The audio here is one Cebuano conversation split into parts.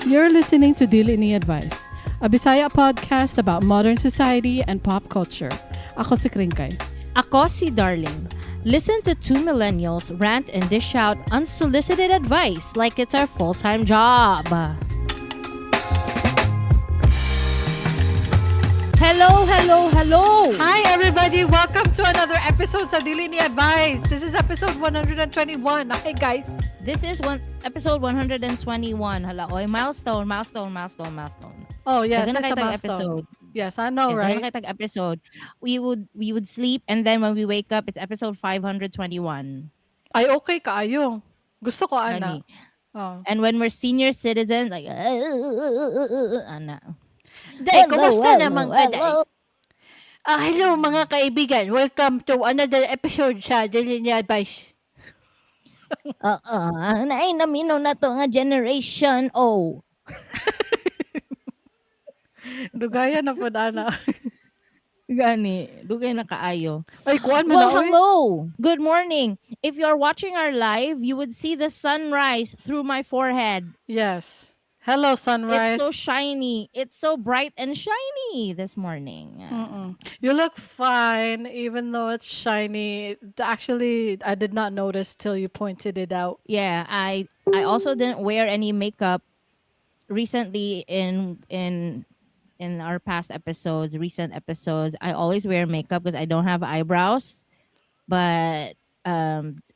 You're listening to Dili Ni Advice, a Bisaya podcast about modern society and pop culture. Ako si Kringkay. Ako si Darling. Listen to two millennials rant and dish out unsolicited advice like it's our full-time job. Hello, hello, hello! Hi everybody! Welcome to another episode sa Dili Ni Advice. This is episode 121. Hi guys! This is one episode 121. Hala, oy, milestone, milestone, milestone, milestone. Oh yes, Daghan na it's a kay tag milestone. Episode. Yes, I know, Yes, daghan right? na kay tag episode. We would sleep and then when we wake up, it's episode 521. Ay, okay kaayo. Gusto ko, ana. Gani. Oh. And when we're senior citizens, like, ana. Day, kumusta naman ka, Day? Ah, hello mga kaibigan. Welcome to another episode sa Dili Ni Advice. Oo, naay naminaw na to nga generation. Oh. Dugaya na pod ana. Gani, dugay na kaayo. Ay, kuan man Well, na oy. hello. Good morning. If you're watching our live, you would see the sunrise through my forehead. Yes. Hello, sunrise. It's so shiny. It's so bright and shiny this morning. You look fine, even though it's shiny. Actually, I did not notice till you pointed it out. Yeah, I also didn't wear any makeup recently in our past episodes, recent episodes. I always wear makeup because I don't have eyebrows. But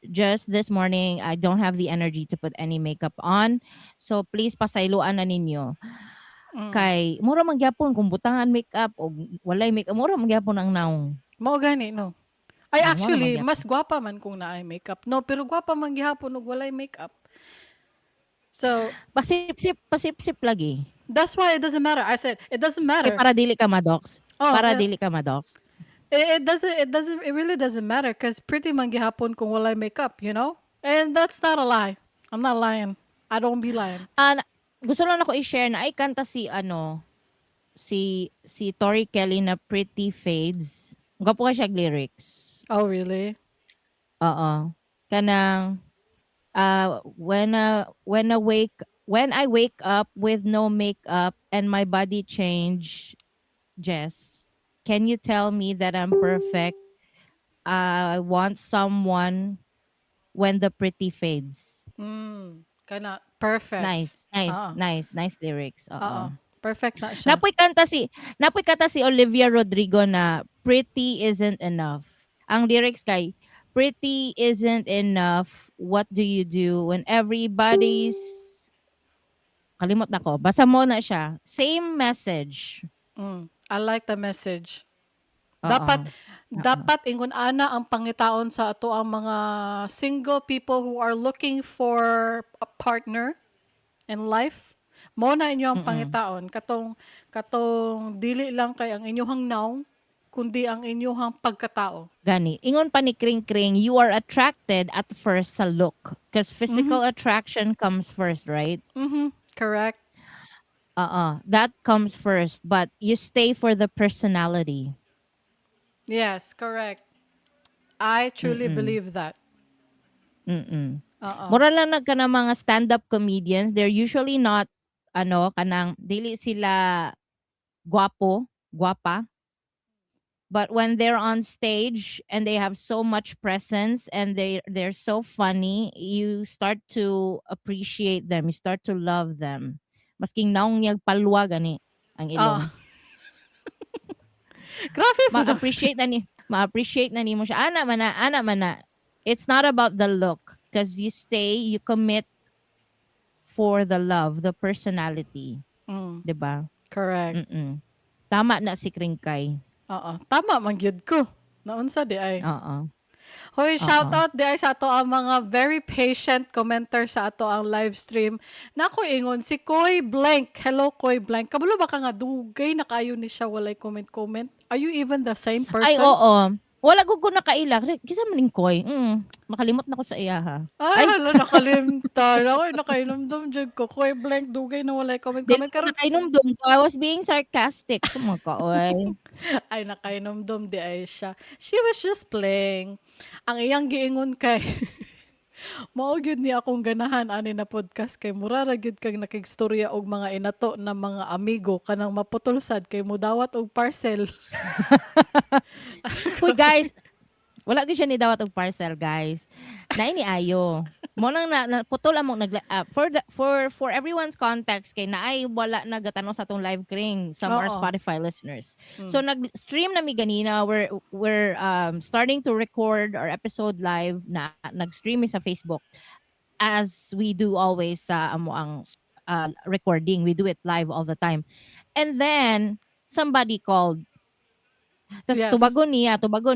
just this morning, I don't have the energy to put any makeup on. So please pasayloan na ninyo. Kay mura man gyapon kung butangan makeup o walay makeup, mura man gyapon ang naong. Mao gani, no? Ay, Mao naman actually, gyapon. Mas gwapa man kung naay makeup. No, pero gwapa man gihapon og walay makeup. So, Pasipsip, pasipsip lagi. That's why it doesn't matter. I said, it doesn't Kay matter. para dili ka madox. Oh, Para yeah. dili ka madox. It really doesn't matter because pretty man gihapon kung walay makeup. And that's not a lie. I'm not lying. I don't be lying. Ah, gusto lang ako i-share na ay kanta si ano si Tori Kelly na "Pretty Fades." Gwapo ka siya lyrics. Oh, really? Oo. Kanang when I wake up with no makeup and my body change, Jess, can you tell me that I'm perfect? I want someone when the pretty fades. Kana perfect. Nice, nice, Oo. Nice, nice lyrics. Oo. Oo. Perfect na siya. Napoy kanta si Olivia Rodrigo na "Pretty Isn't Enough." Ang lyrics kay, "Pretty isn't enough. What do you do when everybody's," kalimot na ko. Basta mao na siya. Same message. I like the message. Oo. Dapat Oo. Dapat ingon ana ang pangitaon sa ato ang mga single people who are looking for a partner in life. Mao na inyo ang pangitaon katong dili lang kay ang inyuhang naong kundi ang inyuhang pagkatao. Gani. Ingon pa ni Kring Kring, you are attracted at first sa look. Because physical attraction comes first, right? Mhm. Correct. Uh-uh. That comes first. But you stay for the personality. Yes, correct. I truly believe that. Oo. Mura lang na kanang mga stand-up comedians, they're usually not ano kanang dili sila guwapo, guwapa. But when they're on stage and they have so much presence and they're so funny, you start to appreciate them, you start to love them. Masking naong niyag palwa gani ang ilong. Ah. Grabe po. Ma-appreciate na nimo siya. Ana man na, ana man na. It's not about the look because you stay, you commit for the love, the personality, 'di ba? Correct. Tama na si Kringkay. Oo. Tama man gyud ko. Naunsa di ay. Oo. Hoy, shout Oo. Out di ay sa ato ang mga very patient commenter sa ato ang live stream. Nako ingon si Koy Blank. Hello, Koy Blank. Kabalo ba ka nga dugay na kayo ni siya walay comment comment? Are you even the same person? Ay, oo. Wala ko ko nakaila. Kinsa man ning Koy? Makalimot na ko sa iya ha. Ay, Ay. hala, nakalimtan. Ako nakainumdum jud ko. Koy Blank dugay na walay comment Dili comment ko karon. nakainumdum. I was being sarcastic. Sumag ka, oy. Ay, nakainomdom di ay siya. She was just playing. Ang iyang giingon kay Mao gyud ni akong ganahan ani na podcast kay mura ra gyud kag nakigstorya og mga inato na mga amigo kanang maputol sad kay mudawat og parcel. Huy guys, wala gyud siya ni dawat og parcel, guys. Naay ni ayo. Mo nang na putol among nag for the, for everyone's context kay naay wala nagatanaw sa atong live kring some are Oo. Spotify listeners. So nag-stream na mi ganina, we're starting to record our episode live na nag-stream mi sa Facebook as we do always sa amo ang recording. We do it live all the time. And then somebody called. Tapos tubagon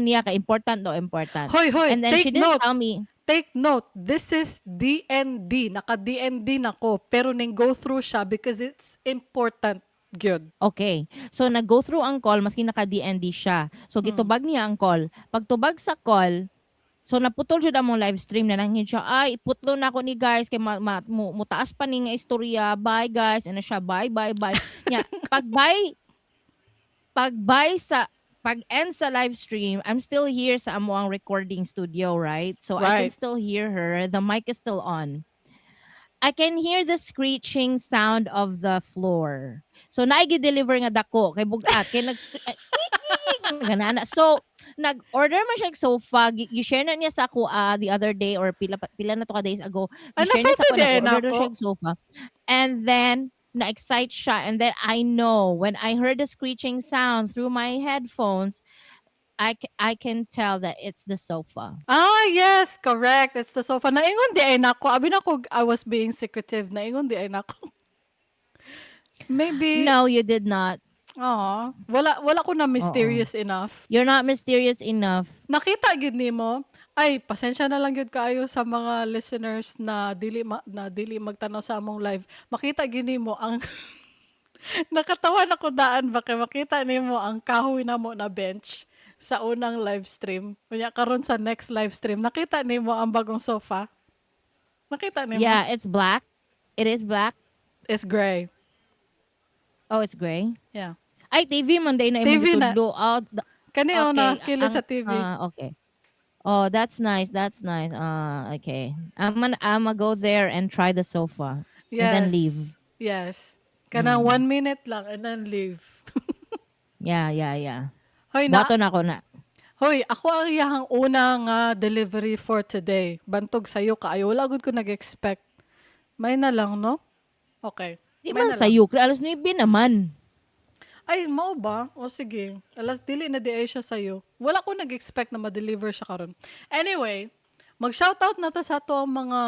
niya kay important do important. Hoy, hoy, And then she take didn't note. tell me. Take note. This is DND. Naka-DND na ko. Pero ning go through siya because it's important gyud. Okay. So nag-go through ang call maski naka-DND siya. So gitubag niya ang call. Pagtubag sa call, so naputol jud among live stream na nanghin siya, "Ay, putlo na ako ni guys kay mutaas pa ni nga istorya. Bye guys." Ano siya, "Bye, bye, bye." Nya, pag bye sa pag end sa live stream, I'm still here sa amoang recording studio, right? So I can still hear her. The mic is still on. I can hear the screeching sound of the floor. So naay gi-deliver nga dako kay bugat kay nag ganana. So nag-order man siya og sofa, gi-share na niya sa ako the other day or pila na to ka days ago. Ay, Gi-share niya sa nasulti ako di ay nag-order nako. siya og sofa. And then na-excite siya and then I know when I heard the screeching sound through my headphones, I can tell that it's the sofa. Ah, yes, correct. It's the sofa. Naingon di ay nako. Abi nako I was being secretive. Naingon di ay nako. Maybe. No, you did not. Aw, wala ko na mysterious enough. You're not mysterious enough. Nakita gid nimo. Ay, pasensya na lang gyud kaayo sa mga listeners na dili magtanaw sa among live. Makita gyud nimo ang nakatawa na ko daan ba kay makita nimo ang kahoy namo na bench sa unang live stream. Unya karon sa next live stream nakita nimo ang bagong sofa. Nakita nimo? Yeah, it's black. It is black. It's gray. Oh, it's gray. Yeah. Ay, TV man day na imong TV na. gitudlo. Oh, Kani okay. na kilid sa TV. Ah, okay. Oh, that's nice. That's nice. Okay. I'm gonna go there and try the sofa. Yes. And then leave. Yes. Kanang 1 minute lang and then leave. Yeah. Hoy na. Bato na ako na. Hoy, ako ang iyahang una nga delivery for today. Bantog sayo kaayo. Wala gud ko nag-expect. May na lang, no? Okay. Di May man na lang. sayo. Alas 9 naman. Ay, mao ba? O sige. Alas dili na di ay siya sayo. Wala ko nag-expect na ma-deliver siya karon. Anyway, mag-shoutout na ta sa ato ang mga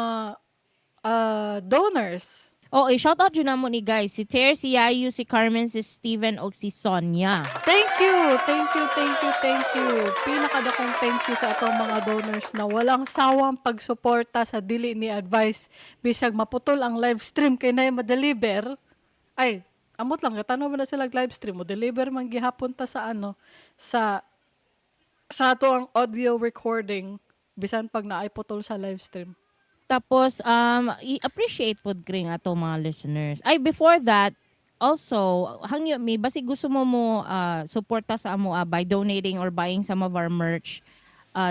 donors. Oh, i-shout out jud namo ni guys. Si Ter, si Yayu, si Carmen, si Steven, og si Sonia. Thank you! Thank you, thank you, thank you. Pinakadakong thank you sa atong mga donors na walang sawang pagsuporta sa dili ni advice bisag maputol ang live stream kay nay ma-deliver. Ay, amot lang gatanaw mo na sila live stream mo deliver man gihapon ta sa ano sa ato ang audio recording bisan pag naay putol sa live stream. Tapos, i-appreciate pod kring ato mga listeners. Ay, before that, also, hangyo mi, basi gusto mo mo suporta sa amo by donating or buying some of our merch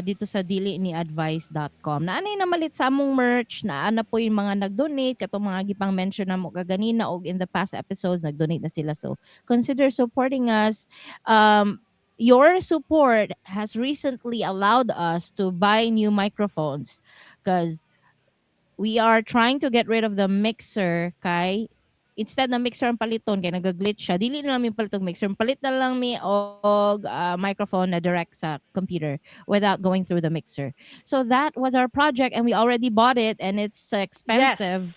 dito sa diliniadvice.com. Naanay na malit sa among merch, naa na po yung mga nag-donate, katong mga gipang mention na mo kaganina og in the past episodes, nag-donate na sila. So, consider supporting us. Your support has recently allowed us to buy new microphones because we are trying to get rid of the mixer kay instead na mixer ang paliton kay nagaglitch siya, dili na namin palit og mixer, palit na lang mi og microphone na direct sa computer without going through the mixer. So that was our project and we already bought it and it's expensive.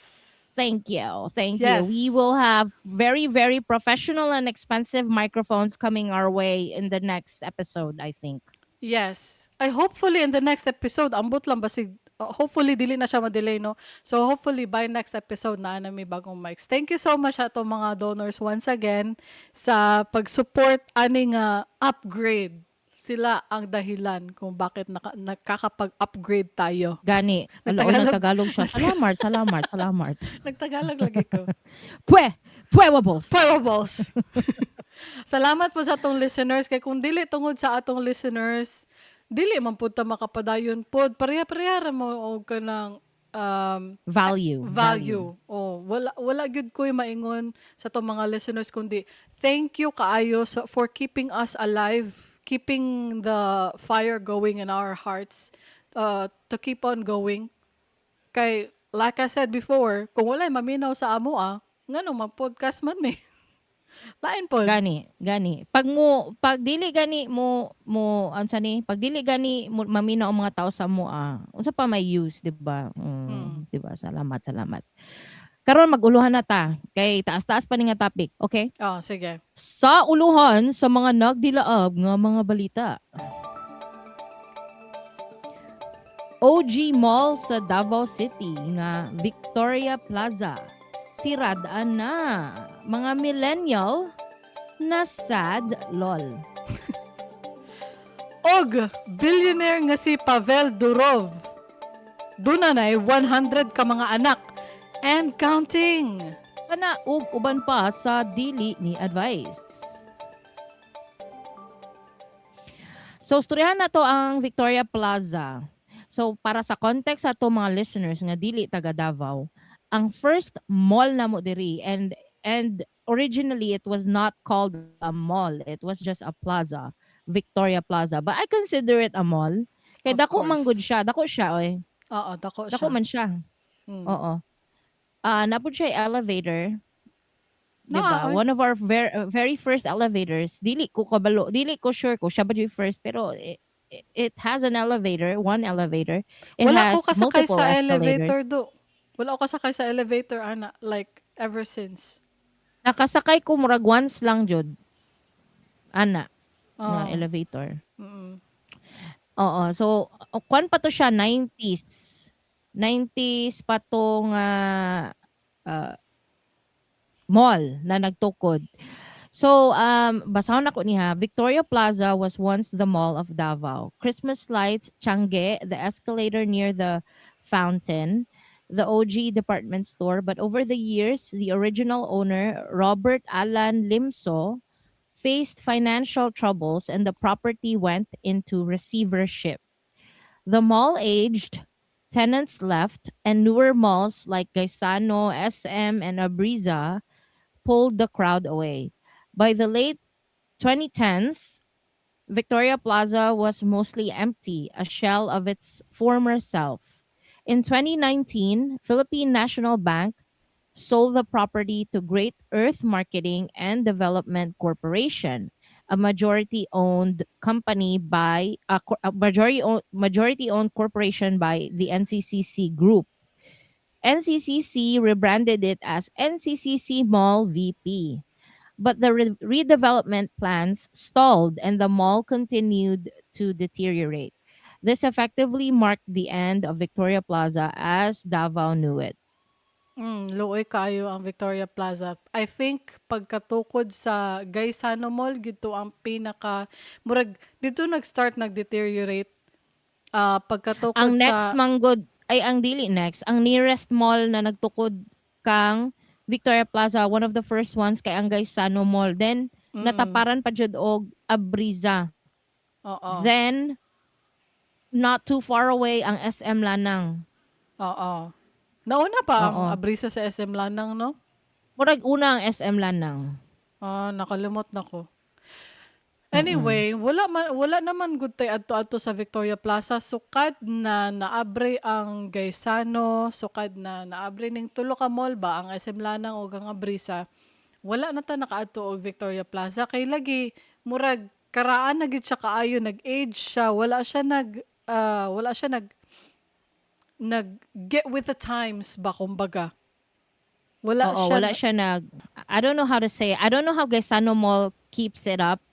Thank you, thank you. We will have very, very professional and expensive microphones coming our way in the next episode, I think. Yes. Ay, hopefully in the next episode, ambot lang basig hopefully dili na siya ma-delay, no? So hopefully by next episode na na may bagong mics. Thank you so much ato mga donors once again sa pag-support ani nga upgrade. Sila ang dahilan kung bakit nakakapag-upgrade tayo. Gani ala. Nagtagalog. Tagalog siya. Salamat, salamat, salamat. Nagtagalog lagi ko. Pwe pwewables. Fireballs. Salamat po sa atong listeners kay kung dili tungod sa atong listeners, dili man pud ta makapadayon pod. Pareha-pareha ra mo og kanang Value. Value. Oh, wala gyud ko'y maingon sa atong mga listeners kundi thank you kaayo for keeping us alive, keeping the fire going in our hearts to keep on going. Kay like I said before, kung walay maminaw sa amo ah, ngano mag-podcast man mi? Lain pod. Gani, gani. Pag dili gani mo mo unsa ni? Pag dili gani mo, maminaw ang mga tao sa mo ah, unsa pa may use, di ba? Di ba? Salamat, salamat. Karon mag-uluhan na ta kay taas-taas pa ni nga topic, okay? Oh, sige. Sa uluhan sa mga nagdilaab nga mga balita. OG Mall sa Davao City nga Victoria Plaza siradaan na. Mga millennial na sad, lol. Og billionaire nga si Pavel Durov. Duna nay 100 ka mga anak and counting. Kana ug uban pa sa dili ni advice. So storyahan na to ang Victoria Plaza. So para sa context sa ato mga listeners nga dili taga Davao, ang first mall namo diri, and originally it was not called a mall, it was just a plaza, Victoria Plaza. But I consider it a mall. Kay Of dako man gud course. Siya, dako siya oy. Oo, dako Dako siya. man siya. Oo. Ah, naa pud siya elevator. Di ba? Naa, oy. One of our very, very first elevators. Dili ko kabalo, dili ko sure kung siya ba yung first, pero it has an elevator, one elevator. It Wala ko has kasakay multiple sa escalators. elevator do. Wala ko kasakay sa elevator ana, like ever since. Nakasakay ko murag once lang jud. Ana, na Oh. elevator. Oo, so kwan pa to siya 90s. 90s pa to nga mall na nagtukod. So, basahon nako niya, Victoria Plaza was once the Mall of Davao. Christmas lights, Tiangge, the escalator near the fountain, the OG department store. But over the years, the original owner, Robert Alan Limso, faced financial troubles and the property went into receivership. The mall aged, tenants left, and newer malls like Gaisano, SM, and Abreeza pulled the crowd away. By the late 2010s, Victoria Plaza was mostly empty, a shell of its former self. In 2019, Philippine National Bank sold the property to Great Earth Marketing and Development Corporation, a majority owned company by a majority owned corporation by the NCCC Group. NCCC rebranded it as NCCC Mall VP. But the redevelopment plans stalled and the mall continued to deteriorate. This effectively marked the end of Victoria Plaza as Davao knew it. Luoy kaayo ang Victoria Plaza. I think pagkatukod sa Gaisano Mall gito ang pinaka murag dito nag-start nag-deteriorate pagkatukod Ang next sa manggod ay ang dili next, ang nearest mall na nagtukod kang Victoria Plaza, one of the first ones kay ang Gaisano Mall. Then nataparan pa jud og Abreeza. Oo. Then not too far away ang SM Lanang. Oo. Nauna pa ang Oo. Abreeza sa SM Lanang, no? Murag una ang SM Lanang. Ah, nakalimot na ko. Anyway, wala naman gud tay adto-adto sa Victoria Plaza sukad na naabre ang Gaisano, sukad na naabre ning tulo ka mall ba, ang SM Lanang ug ang Abreeza. Wala na ta nakaadto og Victoria Plaza kay lagi murag karaan na gid siya kaayo, nag-age siya, wala siya nag nag get with the times ba, kumbaga. Wala Oo, siya wala siya nag I don't know how to say. I don't know how Gaisano Mall keeps it up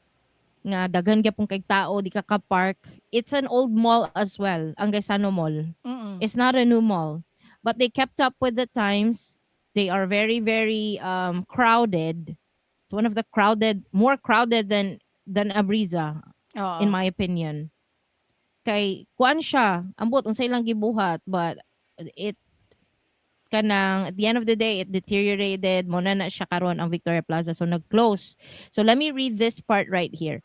nga daghan gyapon kay tao, di ka ka-park. It's an old mall as well, ang Gaisano Mall. It's not a new mall. But they kept up with the times. They are very, very crowded. It's one of the crowded, more crowded than Abreeza Oo. In my opinion. Kay kuan siya, ambot unsay lang gibuhat, but it kanang at the end of the day it deteriorated mo na siya karon ang Victoria Plaza, so nag-close. So let me read this part right here.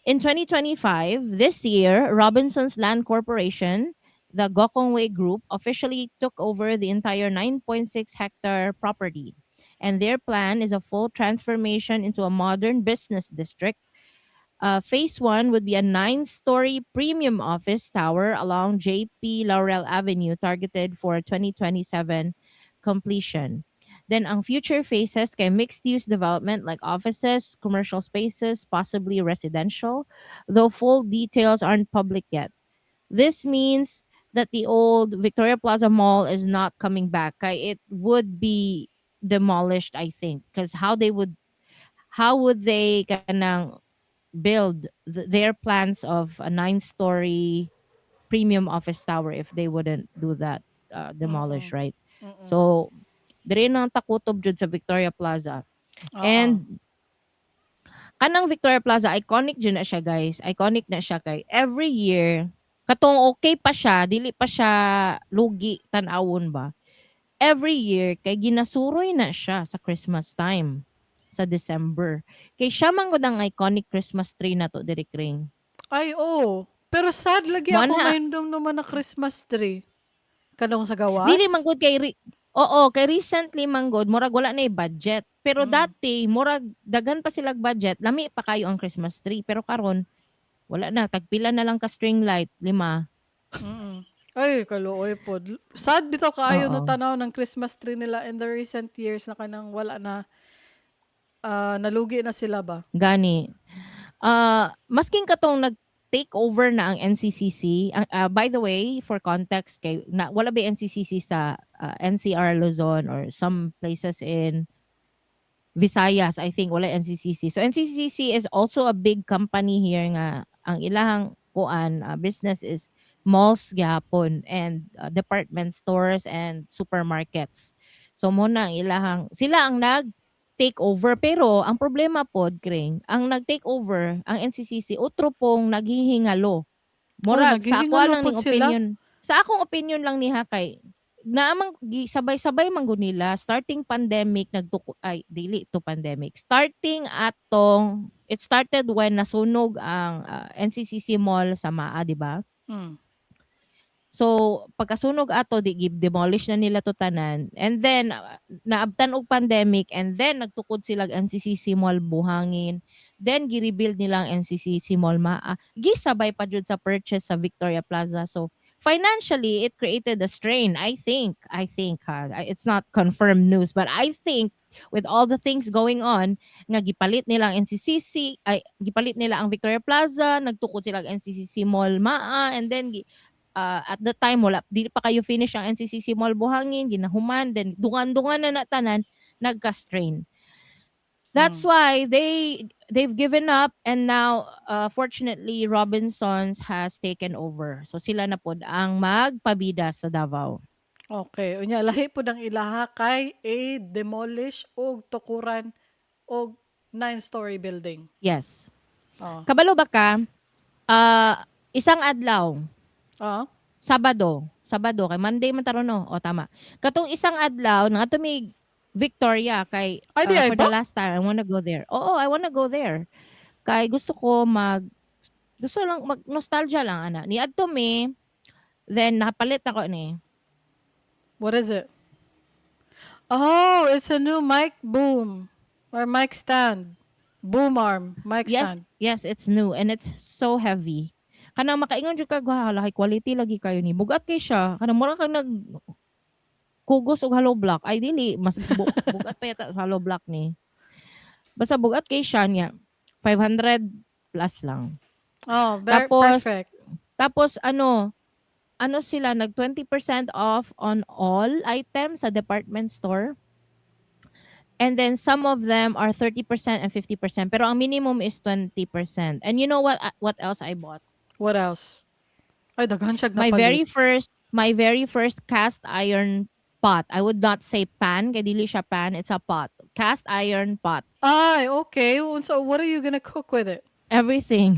In 2025, this year, Robinsons Land Corporation, the Gokongwei Group, officially took over the entire 9.6 hectare property. And their plan is a full transformation into a modern business district. Phase one would be a 9-story premium office tower along JP Laurel Avenue, targeted for 2027 completion. Then ang future phases kay mixed-use development like offices, commercial spaces, possibly residential, though full details aren't public yet. This means that the old Victoria Plaza Mall is not coming back. Kay it would be demolished, I think, because how would they kanang build their plans of a 9-story premium office tower if they wouldn't do that, demolish, right? Mm-mm. So, dire na ang takutob jud sa Victoria Plaza. Oo. And kanang Victoria Plaza, iconic jud na siya, guys. Iconic na siya kay every year katong okay pa siya, dili pa siya lugi tan-awon ba. Every year kay ginasuroy na siya sa Christmas time, sa December. Kay siya man gud ang iconic Christmas tree na to diri, Kring. Ay, oo. Pero sad lagi Mo ako na. Mahindom naman na Christmas tree. Kanong sa gawas? Dili man gud kay oo, kay recently man gud murag wala na budget. Pero dati murag daghan pa silag budget, lami pa kayo ang Christmas tree. Pero karon wala na, tagpila na lang ka string light, lima. Ay, kaluoy pod. Sad bitaw kaayo na Oo. Tanaw ng Christmas tree nila in the recent years na kanang wala na, nalugi na sila ba? Gani. Masking katong nag take over na ang NCCC. By the way, for context kay na wala ba NCCC sa NCR, Luzon or some places in Visayas, I think wala NCCC. So NCCC is also a big company here nga ang ilahang kuan, business is malls gyapon and department stores and supermarkets. So mo na ang ilahang, sila ang nag take over, pero ang problema pod, Kring, ang nag take over ang NCCC, utro pong naghihingalo. Murag Oh, sa ako naghihingalo lang pod ning sila? opinion. Sa akong opinion lang niha kay naamang sabay-sabay man gud nila starting pandemic nagtuko, ay dili to pandemic, starting atong it started when nasunog ang NCCC Mall sa Maa, di ba? Mm. So pagkasunog ato, di give demolish na nila to tanan and then naabtan og pandemic and then nagtukod sila og NCCC Mall Buhangin, then gi-rebuild nila ang NCCC Mall Maa, gisabay pa jud sa purchase sa Victoria Plaza. So financially it created a strain, I think. I think ha, it's not confirmed news, but I think with all the things going on nga gipalit nila ang NCCC, ay gipalit nila ang Victoria Plaza, nagtukod sila ang NCCC Mall Maa and then at the time wala di pa kayo finish ang NCCC Mall Buhangin, ginahuman, then dungan-dungan na na tanan, nagka-strain. That's why they've given up and now fortunately Robinsons has taken over. So sila na pod ang magpabida sa Davao. Okay, unya lahi pod ang ilaha kay a demolish og tukuran og 9-story building. Yes. Oh. Kabalo ba ka? Isang adlaw, Sabado, Sabado kay Monday man taron, no. O tama. Katong isang adlaw nga mi Victoria kay Ay, di ay for the ba? Last time I wanna go there. Oo, I wanna go there. Kay gusto ko mag gusto lang mag nostalgia lang ana. Niadto mi, then napalit ako ni. What is it? Oh, it's a new mic boom or mic stand. Boom arm, mic Yes, stand. yes, it's new and it's so heavy. Kanang makaingon jud ka, "Hala, high quality lagi kayo ni." Bugat kay siya. Kanang mura kang nag kugos og hollow block. Ay dili, mas bugat pa yata sa hollow block ni. Basta bugat kay siya niya. 500 plus lang. Oh, very Tapos, perfect. Tapos ano sila, nag 20% off on all items sa department store. And then some of them are 30% and 50%. Pero ang minimum is 20%. And you know what else I bought? What else? Ay, daghan siya My napalit. very first cast iron pot. I would not say pan kay dili siya pan, it's a pot. Cast iron pot. Ay, okay. So what are you gonna cook with it? Everything.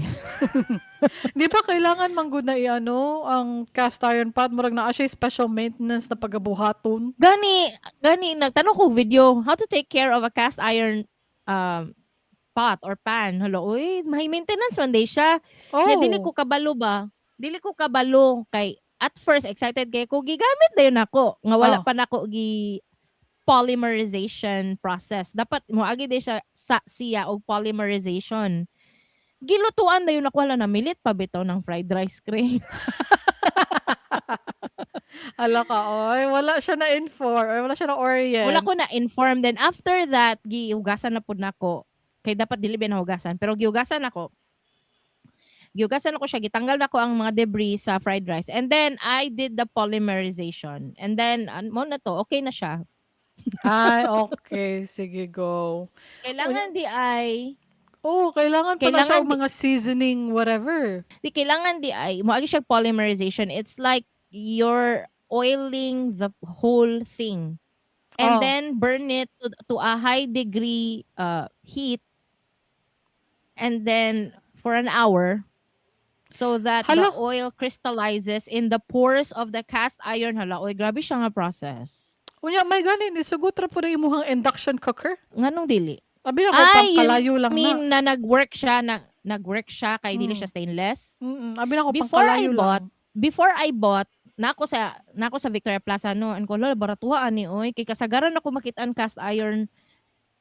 Di ba kailangan man gud na iano ang cast iron pot? Murag naa siya special maintenance na pagabuhaton. Gani, gani nagtanong ko video how to take care of a cast iron pot or pan. Hala, uy, may maintenance man day siya. Oh. Nya dili ko kabalo ba? Dili ko kabalo kay at first excited kay ko, gigamit dayon nako nga wala pa nako gi polymerization process. Dapat moagi di siya sa siya og polymerization. Gilutuan dayon nako, wala, namilit pa bitaw ng fried rice cream. Ala ka, oy, wala siya na inform or wala siya na orient. Wala ko na inform. Then after that, gihugasan na pud nako. Kay dapat dili ba nahugasan, pero gihugasan nako. Gihugasan nako siya, gitanggal nako ang mga debris sa fried rice. And then I did the polymerization. And then mo na to, okay na siya. Ay, okay. Sige, go. Kailangan di ay Oh, kailangan pala siya Kailangan og mga seasoning, whatever. Di kailangan di ay moagi siya polymerization. It's like you're oiling the whole thing. And then burn it to a high degree heat and then for an hour so that the Hala. Oil crystallizes in the pores of the cast iron. Hala, oy, grabe siya nga process. Unya, may gani, nisugot ra po na imuhang induction cooker. Nganong dili? Abi na ko, Ay, you pangkalayo lang na. mean na nag-work siya kay dili siya stainless? Abi na ko, Before I pangkalayo bought, lang. Before I bought, na ako sa Victoria Plaza, no, an ko, "Lola, baratuha ani oy, kay kasagaran ako makit-an cast iron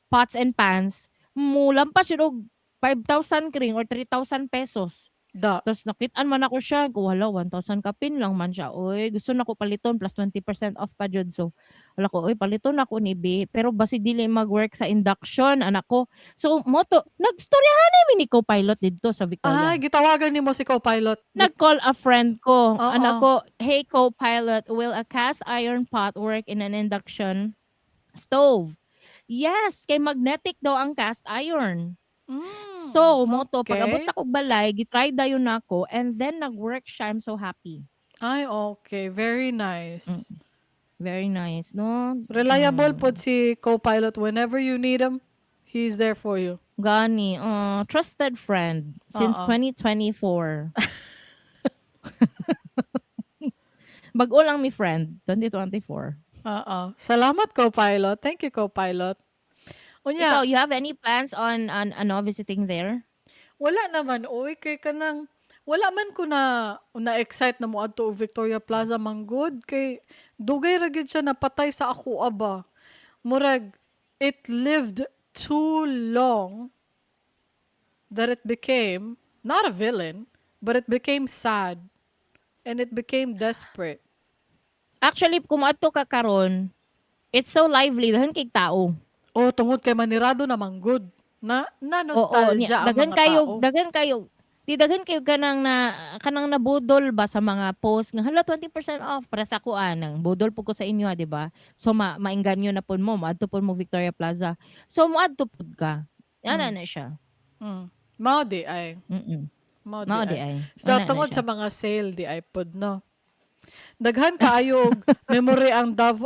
pots and pans mulampas yun og 5,000 kring or 3,000 pesos." Da. Tapos nakit-an man ako siya, ko hala, 1,000 kapin lang man siya. Oy, gusto na ko paliton, plus 20% off pa jud. So, wala ko, oy, paliton ako ni B. Pero basi dili mag-work sa induction, anak ko. So, moto, nagstoryahan namin ni co-pilot didto sa Victoria. Ay, gitawagan nimo si co-pilot. Nag-call a friend ko. Oo. Anak ko, "Hey co-pilot, will a cast iron pot work in an induction stove?" Yes, kay magnetic daw ang cast iron. So, moto, pag-abot ako balay, gitry dayon nako and then nag-work siya. I'm so happy. Ay, okay. Very nice. Very nice, no? Reliable pod si co-pilot. Whenever you need him, he's there for you. Gani, trusted friend since Oo. 2024. Bag-o lang mi friend, 2024. Oo. Salamat, co-pilot. Thank you, co-pilot. Unya, Ikaw, you have any plans on ano, visiting there? Wala naman, oy, kay kanang wala man ko na na-excite na moadto og Victoria Plaza manggod kay dugay ra gyud siya napatay sa ako aba. Murag it lived too long that it became not a villain, but it became sad and it became desperate. Actually, kung moadto ka karon, it's so lively, daghan kay tao. Oh, tungod kay manirado na manggod. Na Oo, nostalgia niya, ang daghan mga kayo, tao. Daghan kayo, di daghan kayo kanang nabudol ba sa mga post nga hala, 20% off para sa kuan, nang budol po ko sa inyo, ah, di ba? So maingganyo na pud mo, moadto pud mo Victoria Plaza. So moadto pud ka. Ana na siya. Mao di ay. Mao di Mao di ay. ay. So, Ana na tungod siya. sa mga sale di ay pod, no. Daghan kaayo og memory ang Dav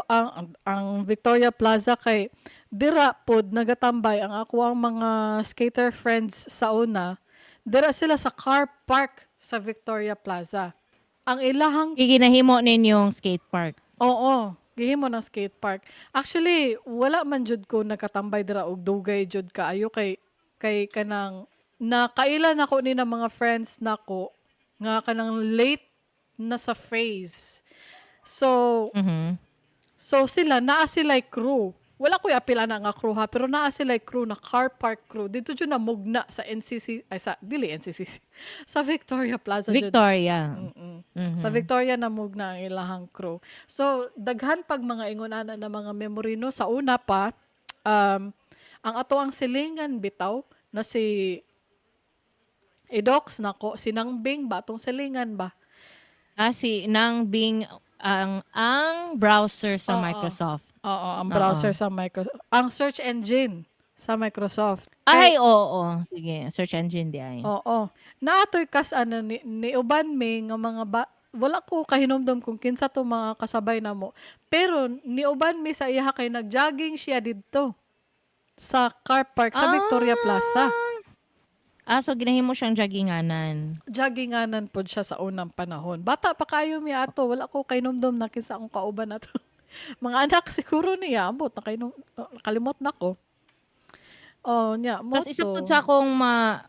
ang Victoria Plaza kay dira pod nagatambay ang ako ang mga skater friends sa una. Dira sila sa car park sa Victoria Plaza. Ang ilahang Giginahimo ninyong skate park. Oo, gihimo ng skate park. Actually, wala man jud ko nakatambay dira og dugay jud kaayo kay kanang nakaila nako ni ng mga friends nako nga kanang late na sa phase. So, so sila naa sila crew. Wala ko apila na nga crew ha, pero naa sila crew na car park crew. Dito jud na mugna sa NCC, ay, sa dili NCCC, sa Victoria Plaza jud. Victoria. Sa Victoria namugna ang ilahang crew. So, daghan pag mga ingon ana na mga memory, no, sa una pa, ang ato ang silingan bitaw na si Edox nako, si Nang Bing ba atong silingan ba? Ah, si Nang Bing ang browser sa Oo. Microsoft. Oo, ang browser sa Microsoft, ang search engine sa Microsoft. Ay, oo. Sige, search engine di ay. Oo. Naatoy kas ano ni uban mi nga mga ba, wala ko kahinumdom kung kinsa to mga kasabay namo. Pero niuban mi sa iya kay nagjogging siya didto sa car park sa Victoria Plaza. Ah, so ginahimo siyang jogginganan. Jogginganan pod siya sa unang panahon. Bata pa kayo mi ato, wala ko kahinumdom na kinsa akong kauban ato. Mga anak siguro niya, ambot na kahinum, kalimot na ko. Oh, nya mo Tapos isa to. po sa akong ma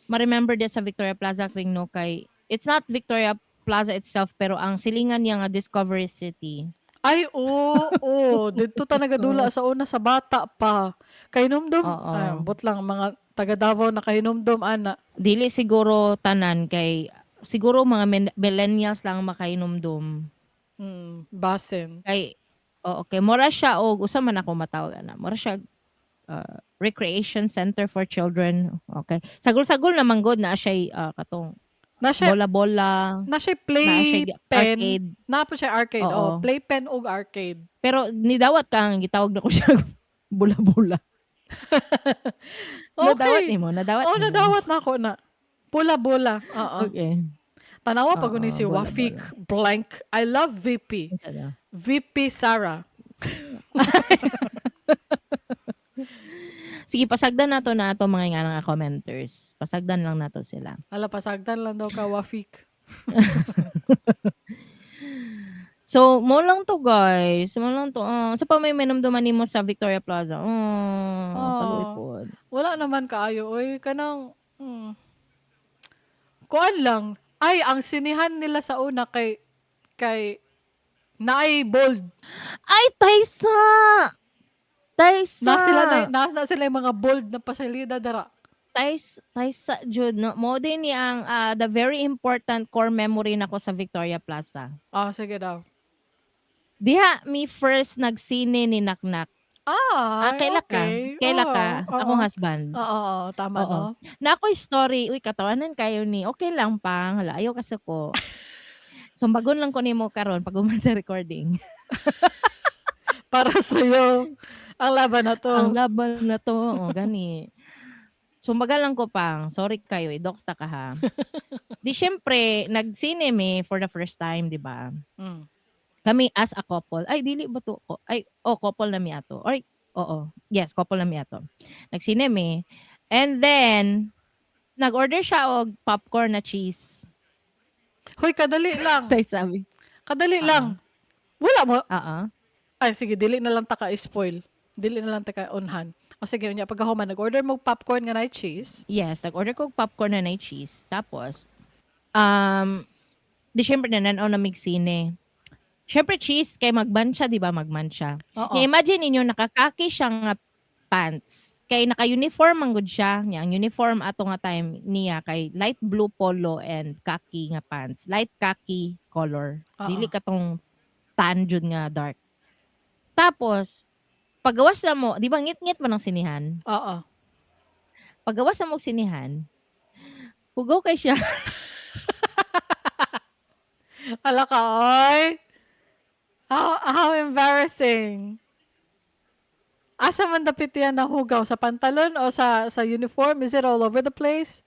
ma-remember din sa Victoria Plaza, Kring, no, kay it's not Victoria Plaza itself pero ang silingan niya nga Discovery City. Ay, oo, oo. Didto ta nagadula sa una sa bata pa. Kahinumdum, Oo. ay, ambot lang mga taga Davao na kahinumdum ana. Dili siguro tanan kay siguro mga millennials lang ang makahinumdum. Basin. Kay oo, okay, mura siya og usa man ako matawag ana. Mura siya recreation center for children. Okay. Sagol-sagol naman gud na siya katong Na siya, bola-bola, na siya na siya playpen. arcade. Na po siya arcade. Oo. Oh, playpen og arcade. Pero nidawat ka ang gitawag na ko siya bola-bola. Nadawat Okay. nimo, nadawat Oh, nimo. nadawat na ako na. Bola-bola. Oo. Okay. Tanawa pag Oo, ni si bola-bola. Wafik blank. I love VP. Unsa daw? VP Sarah. Sige, pasagdan nato na ato mga nga nga commenters. Pasagdan lang nato sila. Ala, pasagdan lang daw ka, Wafik. So, mo lang to, guys. Mo lang to. Sa pa may minumduman nimo sa Victoria Plaza. Oh, Oh. kaluoy pod. Wala naman kaayo. Oy, kanang, kuan lang. Ay, ang sinihan nila sa una kay naay bold. Ay, Taysa! Taysa! Na sila yung mga bold na pasilida dara. Taysa, jud. No? Mo din ni ang the very important core memory nako sa Victoria Plaza. Ah, sige daw. Diha mi first nagsine ni Naknak. Ah, Ah, kaila ka? okay. Kaila Oo, ka? oo. Akong husband. Oo, oo, tama Oo. no. Na ako'y story, uy, katawanan kayo ni. Okay lang pang, hala, ayaw kasi ko. Sumbagon lang ko nimo karon pag human sa recording. Para sa'yo. Ang laban na to. Ang laban na to, oh, gani. Sumbaga lang ko pang, sorry kayo, i-dox ta ka ha. Di syempre, nagsine mi for the first time, di ba? Kami as a couple. Ay, dili ba to? Ay, oh, couple na mi ato. Or, oo. Yes, couple na mi ato. Nagsine mi. And then, nag-order siya og popcorn na cheese. Hoy, kadali lang. Tay sabi. Kadali lang. Wala mo. Oo. Ay, sige, dili na lang ta ka-spoil. Dili na lang ta ka-onhan. O sige, unya, pagkahuman, nag-order mo popcorn nga na cheese. Yes, nag-order ko og popcorn na cheese. Tapos, di syempre nananaw na mig sine. Syempre cheese, kay magmancha, di ba? Magmancha. Oo. Nya, imagine ninyo, nakakaki siya nga pants. Kay naka-uniform man gud siya. Nya, ang uniform ato nga time niya kay light blue polo and khaki nga pants. Light khaki color. Oo. Dili katong tan jud nga dark. Tapos, pagawas na mo, di ba ngit-ngit man ang sinihan? Oo. Pagawas na mo og sinihan, hugaw kay siya. Ala ka, oy. How embarrassing. Asa man dapit yan na hugaw? Sa pantalon o sa uniform? Is it all over the place?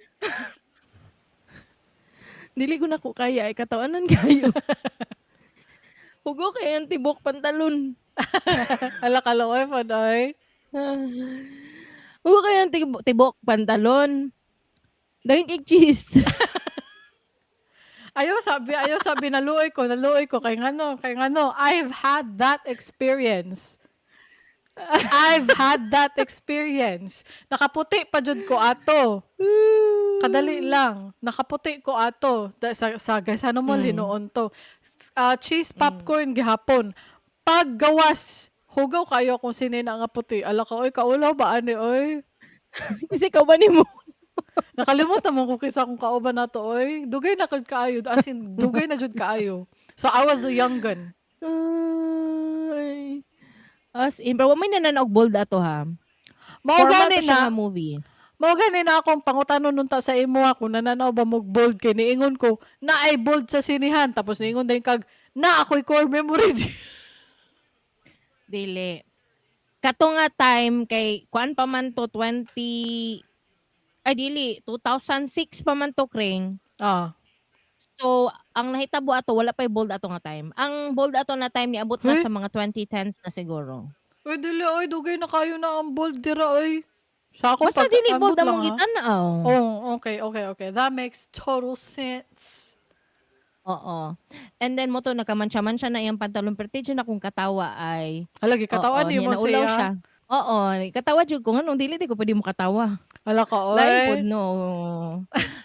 Dili ko na ko kaya, ay katawanan kayo. Hugaw kay ang tibok pantalon. Ala ka, oy, padoy. Hugaw kay ang tibok pantalon. Daging kay cheese. Ayaw sabi, naluoy ko, kay ngano, I've had that experience. I've had that experience. Nakaputi pa jud ko ato. Kadali lang. Nakaputi ko ato. Sa Gaisano Mall, hinuon to. Cheese popcorn gihapon. Paggawas, hugaw kayo kung sino na nga puti. Ala ka, oy, kaulaw ba ani, oy? Kasi ikaw ba nimo? Nakalimutan mo kung kinsa akong kauban na to, oy. Dugay na jud kaayo. As in, dugay na jud kaayo. So, I was a young gun. Ay. As in, pero wa may nananaog bold ato ha. Mao Formal gani to siya na, nga movie. mao gani na akong pangutanon nunta sa imo ha, kung nananaw ba mo bold kay niingon ko na ay bold sa sinihan tapos niingon din kag na ako'y core memory. Dili. Kato nga time kay kuan pa man to 20 ay dili 2006 pa man to, Kring. So ang nahitabo ato wala pay bold ato nga time. Ang bold ato na time niabot na Huy. sa mga 2010s na siguro. Uy, dili oy, dugay na kayo na ang bold dira oy. Sa ako Basta pag dili ambot bold lang, among ha. gitan-aw. Oh, okay. That makes total sense. Oo. And then mo to nagkamansya-mansya na iyang pantalon pero tidyo na kung katawa ay Alagi katawan oo, nimo niya, naulaw siya. siya. Oo, katawa jud ko nganong dili di ko pwede mokatawa. Wala ka, Lain pod oy. no.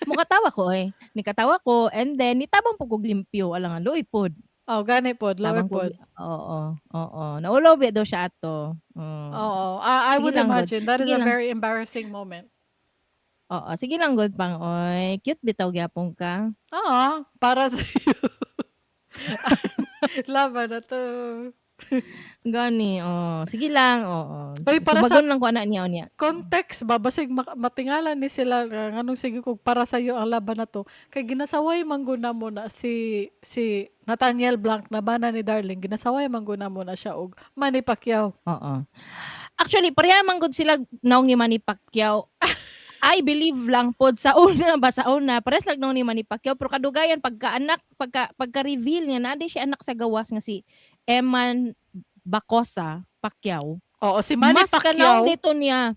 Mokatawa ko oy. Nikatawa ko and then nitabang pud kog limpyo, alangan luoy pod. Oh, gani pod, luoy Tabang kog pod. Oo. Naulaw biya daw siya ato. Oo, I Sige would lang gud. imagine that is Sige a lang. very embarrassing moment. Oo, sige lang gud pang oy. Cute bitaw gyapon ka. Oo, para sa iyo. Laban na to. Gani, oh. Sige lang, oo. Oy, para sa Subagon lang ko ana niya unya. context ba basig matingala ni sila nga nganong sige kog para sa iyo ang laban na to kay ginasaway man gud namo na si Nathaniel Blanc na bana ni Darling, ginasaway man gud namo na siya og Manny Pacquiao. Oo. Actually, pareha man gud sila naong ni Manny Pacquiao. I believe lang pod sa una ba, sa una pares lang naong ni Manny Pacquiao, pero kadugayan pagka-anak, pagka-reveal niya na siya anak sa gawas nga si Eman Bacosa Pacquiao. Oo, si Manny Mas Pacquiao. kanaong dito niya.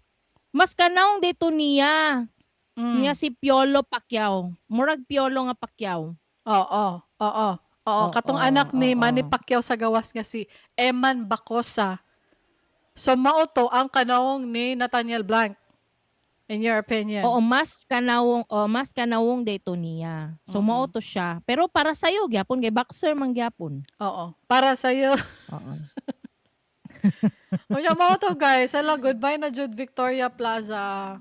Mas kanaong dito niya. Nga si Piolo Pacquiao. Murag Piolo nga Pacquiao. Oo, oo. Oo, katong anak ni Manny Pacquiao sa gawas nga si Eman Bacosa. So mao to ang kanaong ni Nathaniel Blanc. In your opinion? Oo, mas kanawong dito niya. So mao to siya. Pero para sa iyo gyapon kay boxer man gyapon. Oo, para sa iyo. Oo. Unya mao to, guys. Hello, goodbye na jud Victoria Plaza.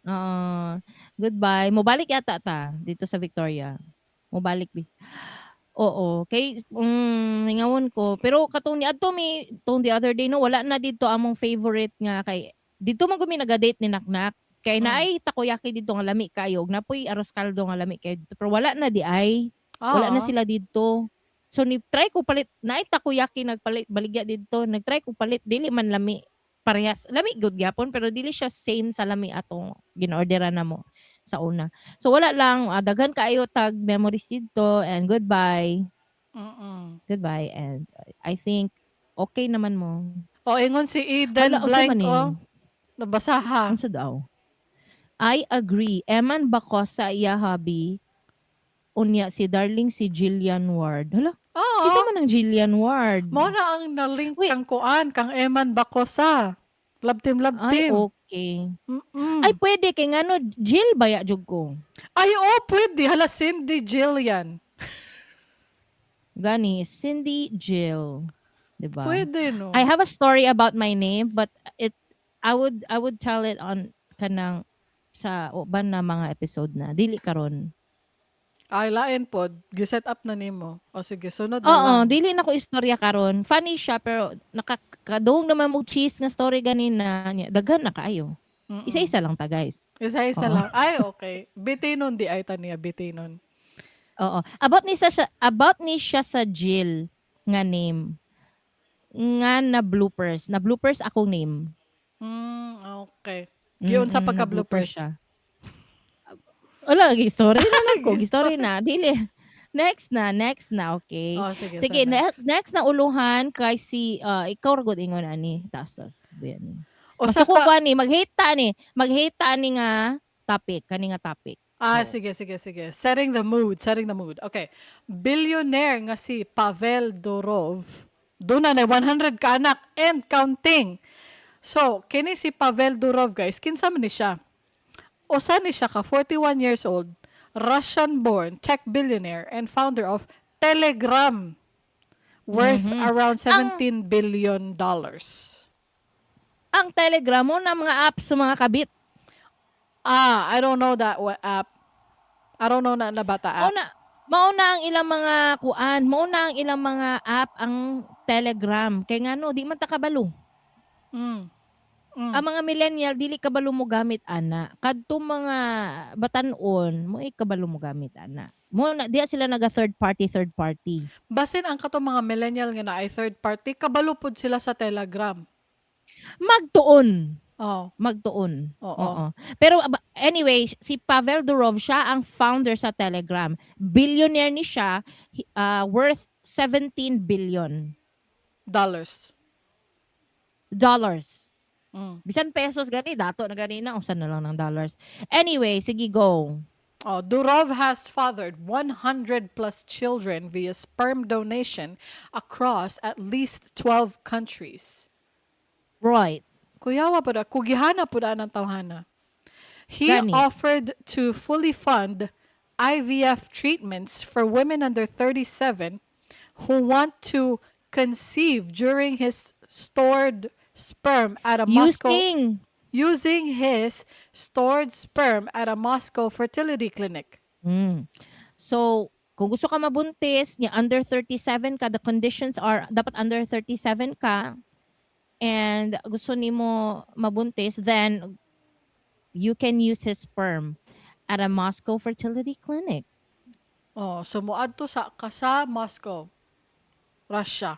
Oo. Goodbye. Mobalik yata ta dito sa Victoria. Mobalik bi. Oo, kay ingawon ko. Pero katong niadto mi tong the other day no, wala na dito among favorite nga kay dito man gumi naga-date ni Naknak. Kay naay takoyaki dito nga lami kayo, ug napoy arroz caldo nga lami kayo dito. Pero wala na di ay. Wala na sila dito. So ni try ko palit, naay takoyaki nagpalit baligya dito, nagtry ko palit dili man lami parehas. Lami good gyapon pero dili siya same sa lami atong ginorderan namo sa una. So wala lang, daghan kaayo tag memories dito and goodbye. Goodbye and I think okay naman mo. O ingon si Eden Wala, unsa Blank man eh? oh. Nabasa ha. Unsa daw? I agree. Eman Bacosa iya hobby. Unya si Darling si Jillian Ward. Hala, Oo. isa man ang Jillian Ward. Mao na ang na-link Wait. kang kuan kang Eman Bacosa. Love team, love Ay, team. okay. Mm-mm. Ay, pwede kay ngano Jill baya jud ko. Ay, oh, pwede. Hala, Cindy Jillian. Gani, Cindy Jill. Diba? Pwede, no? I have a story about my name, but it I would tell it on kanang sa uban na mga episode na dili karon. Ay, lain pod. Giset up na nimo. O sige, sunod na Oo, lang. dili na ko istorya karon. Funny siya pero nakakadungog naman mo cheese nga story ganina. Nya, daghan na kaayo. Isa-isa lang ta, guys. Isa-isa Oo. lang. Ay, okay. Bitinon di ay taniya, bitinon. Oo. About ni siya sa Jill nga name nga na bloopers. Na bloopers akong name. Okay. Giunsa Na-bloopers pagka-bloopers? siya. Wala, gi-story na lang ko. Gi-story na. Dili. Next na, next na, okay. Oh, sige. Sige, so next, next na uluhan kay si, ikaw ra gud ingon ani. Taas, taas. Ani. O sa Masuko ko ani, mag-hate ta ani. Mag-hate ta ani nga topic, kani nga topic. Ah, Oo. sige, sige, sige. Setting the mood, setting the mood. Okay. Billionaire nga si Pavel Durov. Doon na 100 ka anak and counting. So, kini si Pavel Durov, guys, kinsa man ni siya? Usa ni siya ka 41 years old, Russian-born tech billionaire and founder of Telegram worth around $17 billion. Ang Telegram mo na mga apps sa mga kabit. Ah, I don't know that app. I don't know na bata app. Mao na mao na ang ilang mga kuan, mao na ang ilang mga app ang Telegram. Kay ngano di man ta kabalo. Ang mga millennial dili kabalo mo gamit ana. Kadto mga batan-on mo kabalo mo gamit ana. Mo na diya sila naga third party, third party. Basin ang katong mga millennial nga na ay third party, kabalo pud sila sa Telegram. Magtuon. Oh. Magtuon. Oo. Oo. Pero anyway, si Pavel Durov siya ang founder sa Telegram. Billionaire ni siya, worth 17 billion Dollars. Dollars. Bisan pesos gani dato na gani na usan na lang ng dollars. Anyway, sige, go. Oh, Durov has fathered 100 plus children via sperm donation across at least 12 countries. Kuyawa pud, kugihana pud ang tawhana. He Gani. Offered to fully fund IVF treatments for women under 37 who want to conceive during his stored sperm at a Moscow Using using his stored sperm at a Moscow fertility clinic. So, kung gusto ka mabuntis, niya under 37 ka, the conditions are dapat under 37 ka and gusto nimo mabuntis, then you can use his sperm at a Moscow fertility clinic. Oh, so moadto sa ka sa Moscow, Russia.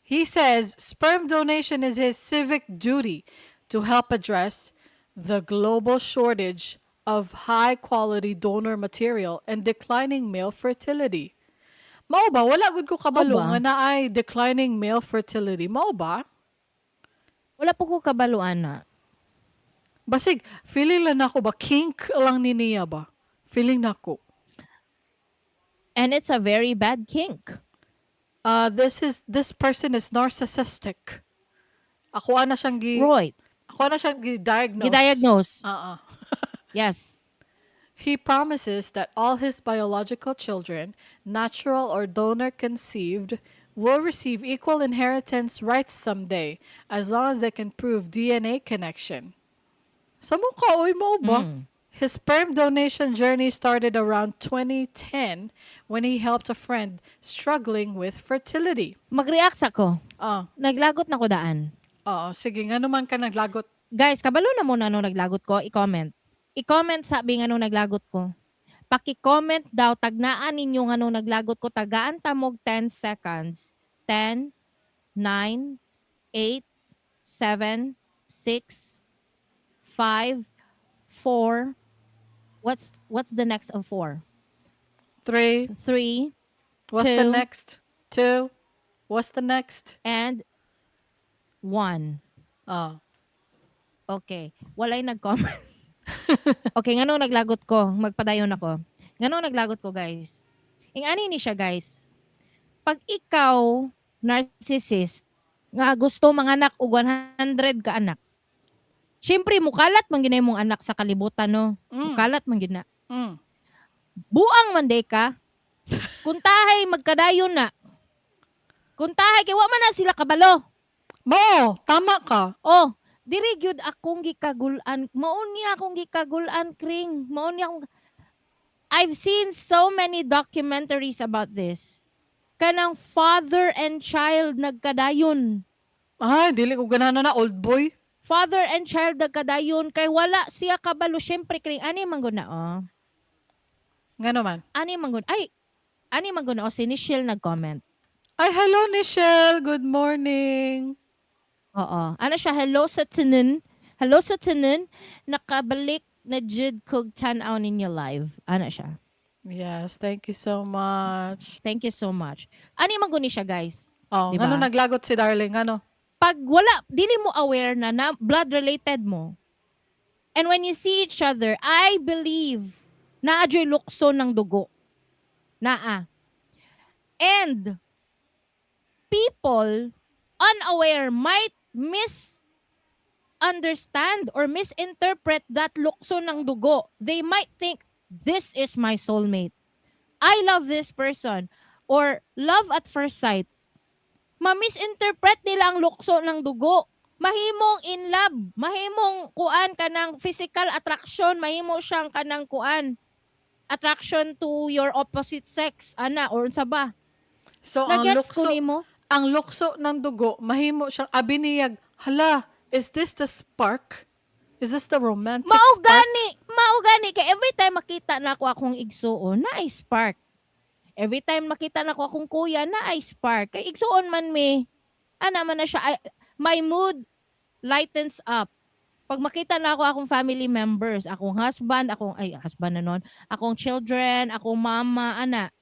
He says sperm donation is his civic duty to help address the global shortage of high quality donor material and declining male fertility. Mao ba? Wala gud ko kabalo Mao ba? nga naay declining male fertility. Mao ba? Wala po ko kabalo ana. Basig, feeling lang nako ba, kink lang ni niya ba? Feeling nako. And it's a very bad kink. This person is narcissistic. Ako na siyang gi-diagnose. Gi-diagnose. Yes. He promises that all his biological children, natural or donor conceived, will receive equal inheritance rights someday, as long as they can prove DNA connection. Sa mukha, oy mo ba? His sperm donation journey started around 2010 when he helped a friend struggling with fertility. Mag-react sa ko. Ah, Naglagot na ko daan. Oo, sige, nga naman ka naglagot. Guys, kabalo na mo na nung naglagot ko, i-comment. I-comment sabi nga nung naglagot ko. Paki-comment daw, tagnaan ninyo nga nung naglagot ko, tagaan tamog 10 seconds. 10, 9, 8, 7, 6, 5, 4. What's the next of 4? 3. 3. What's the 2. next? 2. What's the next? And 1. Ah. Okay. Walay nag-comment. Okay, ngano naglagot ko? Magpadayon ako. Ngano naglagot ko, guys? Ing ani ni siya, guys. Pag ikaw narcissist nga gusto manganak og 100 ka anak. Syempre mukalat man gyud mong anak sa kalibutan, no. Mukalat man gyud na. Buang man day ka. Kung tahay magkadayon na. Kung tahay kay wa man na sila kabalo. Mo, tama ka. Oh, diri gyud akong gikagul-an. Mao niya akong gikagul-an, Kring. Mao niya akong I've seen so many documentaries about this. Kanang father and child nagkadayon. Ay, dili ko ganahan na old boy. Father and child nagkadayon kay wala siya kabalo. Syempre, Kring, ani man gud na oh. Ngano man? Ani man gud. Ay, ani man gud na oh, si Nichelle nag-comment. Ay, hello Nichelle. Good morning. Oo. Ano siya, hello sa tanan. Hello sa tanan. Nakabalik na jud kog tan-aw ninyo live. Ano siya? Yes, thank you so much. Thank you so much. Ani man gud ni siya, guys. Oh, Diba? ngano naglagot si darling? Ano? Pag wala, dili mo aware na blood related mo. And when you see each other, I believe naa jud lukso ng dugo. Naa. And people unaware might misunderstand or misinterpret that lukso ng dugo. They might think, "This is my soulmate. I love this person." Or love at first sight. Ma-misinterpret nila ang lukso ng dugo. Mahimong in love. Mahimong kuan kanang physical attraction. Mahimo siyang kanang kuan. Attraction to your opposite sex. Ana, or unsa ba? So ang Nagets ko lukso, nimo? Ang lukso ng dugo, mahimo siyang abi niyag, hala, is this the spark? Is this the romantic Mao spark? gani, mao gani kay every time makita na ako akong igsuon, na ay spark. Every time makita na ko akong kuya, na ay spark. Kay igsuon man mi. Ana man na siya, my mood lightens up. Pag makita na ako akong family members, akong husband, akong ay husband na nun, akong children, akong mama, ana.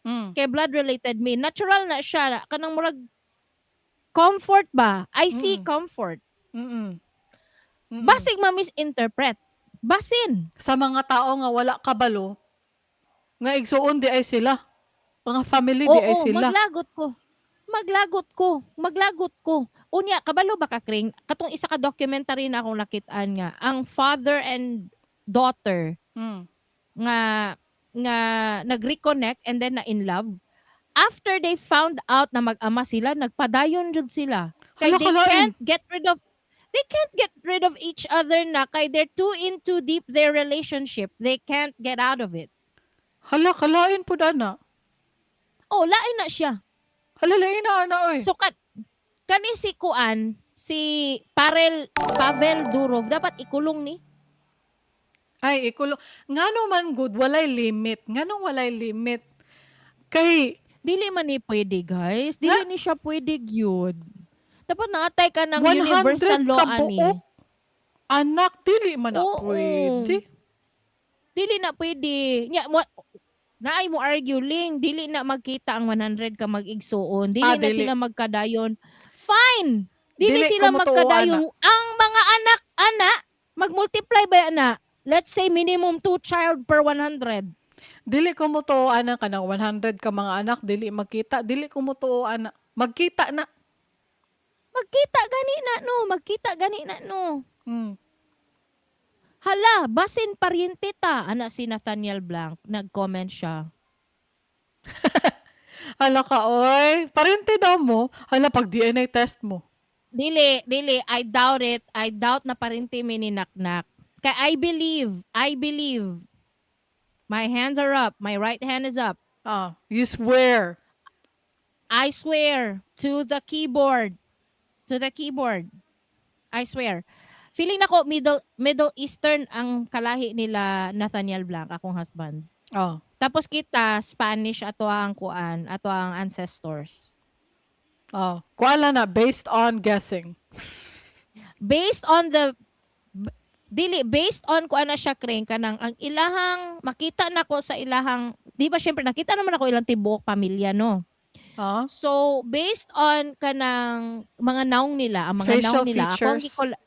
Kay blood related me, natural na siya kanang murag comfort ba? I see comfort. Basig ma-misinterpret. Basin. Sa mga tao nga wala kabalo, nga igsuon di ay sila. Mga family di ay Oo, sila. Maglagot ko. Maglagot ko, maglagot ko. Unya, kabalo ba ka, Kring? Katong isa ka documentary na akong nakitaan nga ang father and daughter nga nag-reconnect and then na in love. After they found out na mag-ama sila, nagpadayon jud sila. Kay Hala, they kalain. can't get rid of each other na kay they're too into deep their relationship. They can't get out of it. Hala, kalain pud ana. Oh, lain na siya. Hala, lain na ana oy. So kani si kuan, si Parel Pavel Durov dapat ikulong ni. Ay, ikulong. Ngano man good, walay limit. Nganong walay limit? Kay, Dili man ni pwede, guys. Dili Nga? Ni siya pwede gyud. Dapat naatay ka ng 100 universal law ka ani. buok anak, dili man na pwede. Dili na pwede. Nya mo naay mo argue, Ling, dili na magkita ang 100 ka mag-igsuon. Dili Ah, na dili. sila magkadayon. Fine. Dili Dili sila ko motuo, magkadayon. Ang mga anak ana mag-multiply ba ana? Let's say minimum two child per 100. Dili ko motuo ana, kanang 100 ka mga anak, dili magkita, dili ko motuo ana. Magkita na. Magkita gani na no, magkita gani na no. Hala, basin paryente ta ana si Nathaniel Blanc, nag-comment siya. Hala ka oy, parente daw mo. Hala, pag DNA test mo. Dili, dili, I doubt it. I doubt na parente mi ni Naknak. Kay I believe. My hands are up. My right hand is up. Ah, you swear. I swear to the keyboard. To the keyboard. I swear. Feeling nako Middle Eastern ang kalahi nila Nathaniel Blanc, akong husband. Tapos kita Spanish ato ang kuan, ato ang ancestors. Ah, kuan lang na based on guessing. Based on the dili based on kuan na siya, Kring, kanang ang ilahang makita nako sa ilahang, di ba, syempre nakita naman ako ilang tibuok pamilya, no? So based on kanang mga naong nila, ang mga Facial naong nila, ako ang features.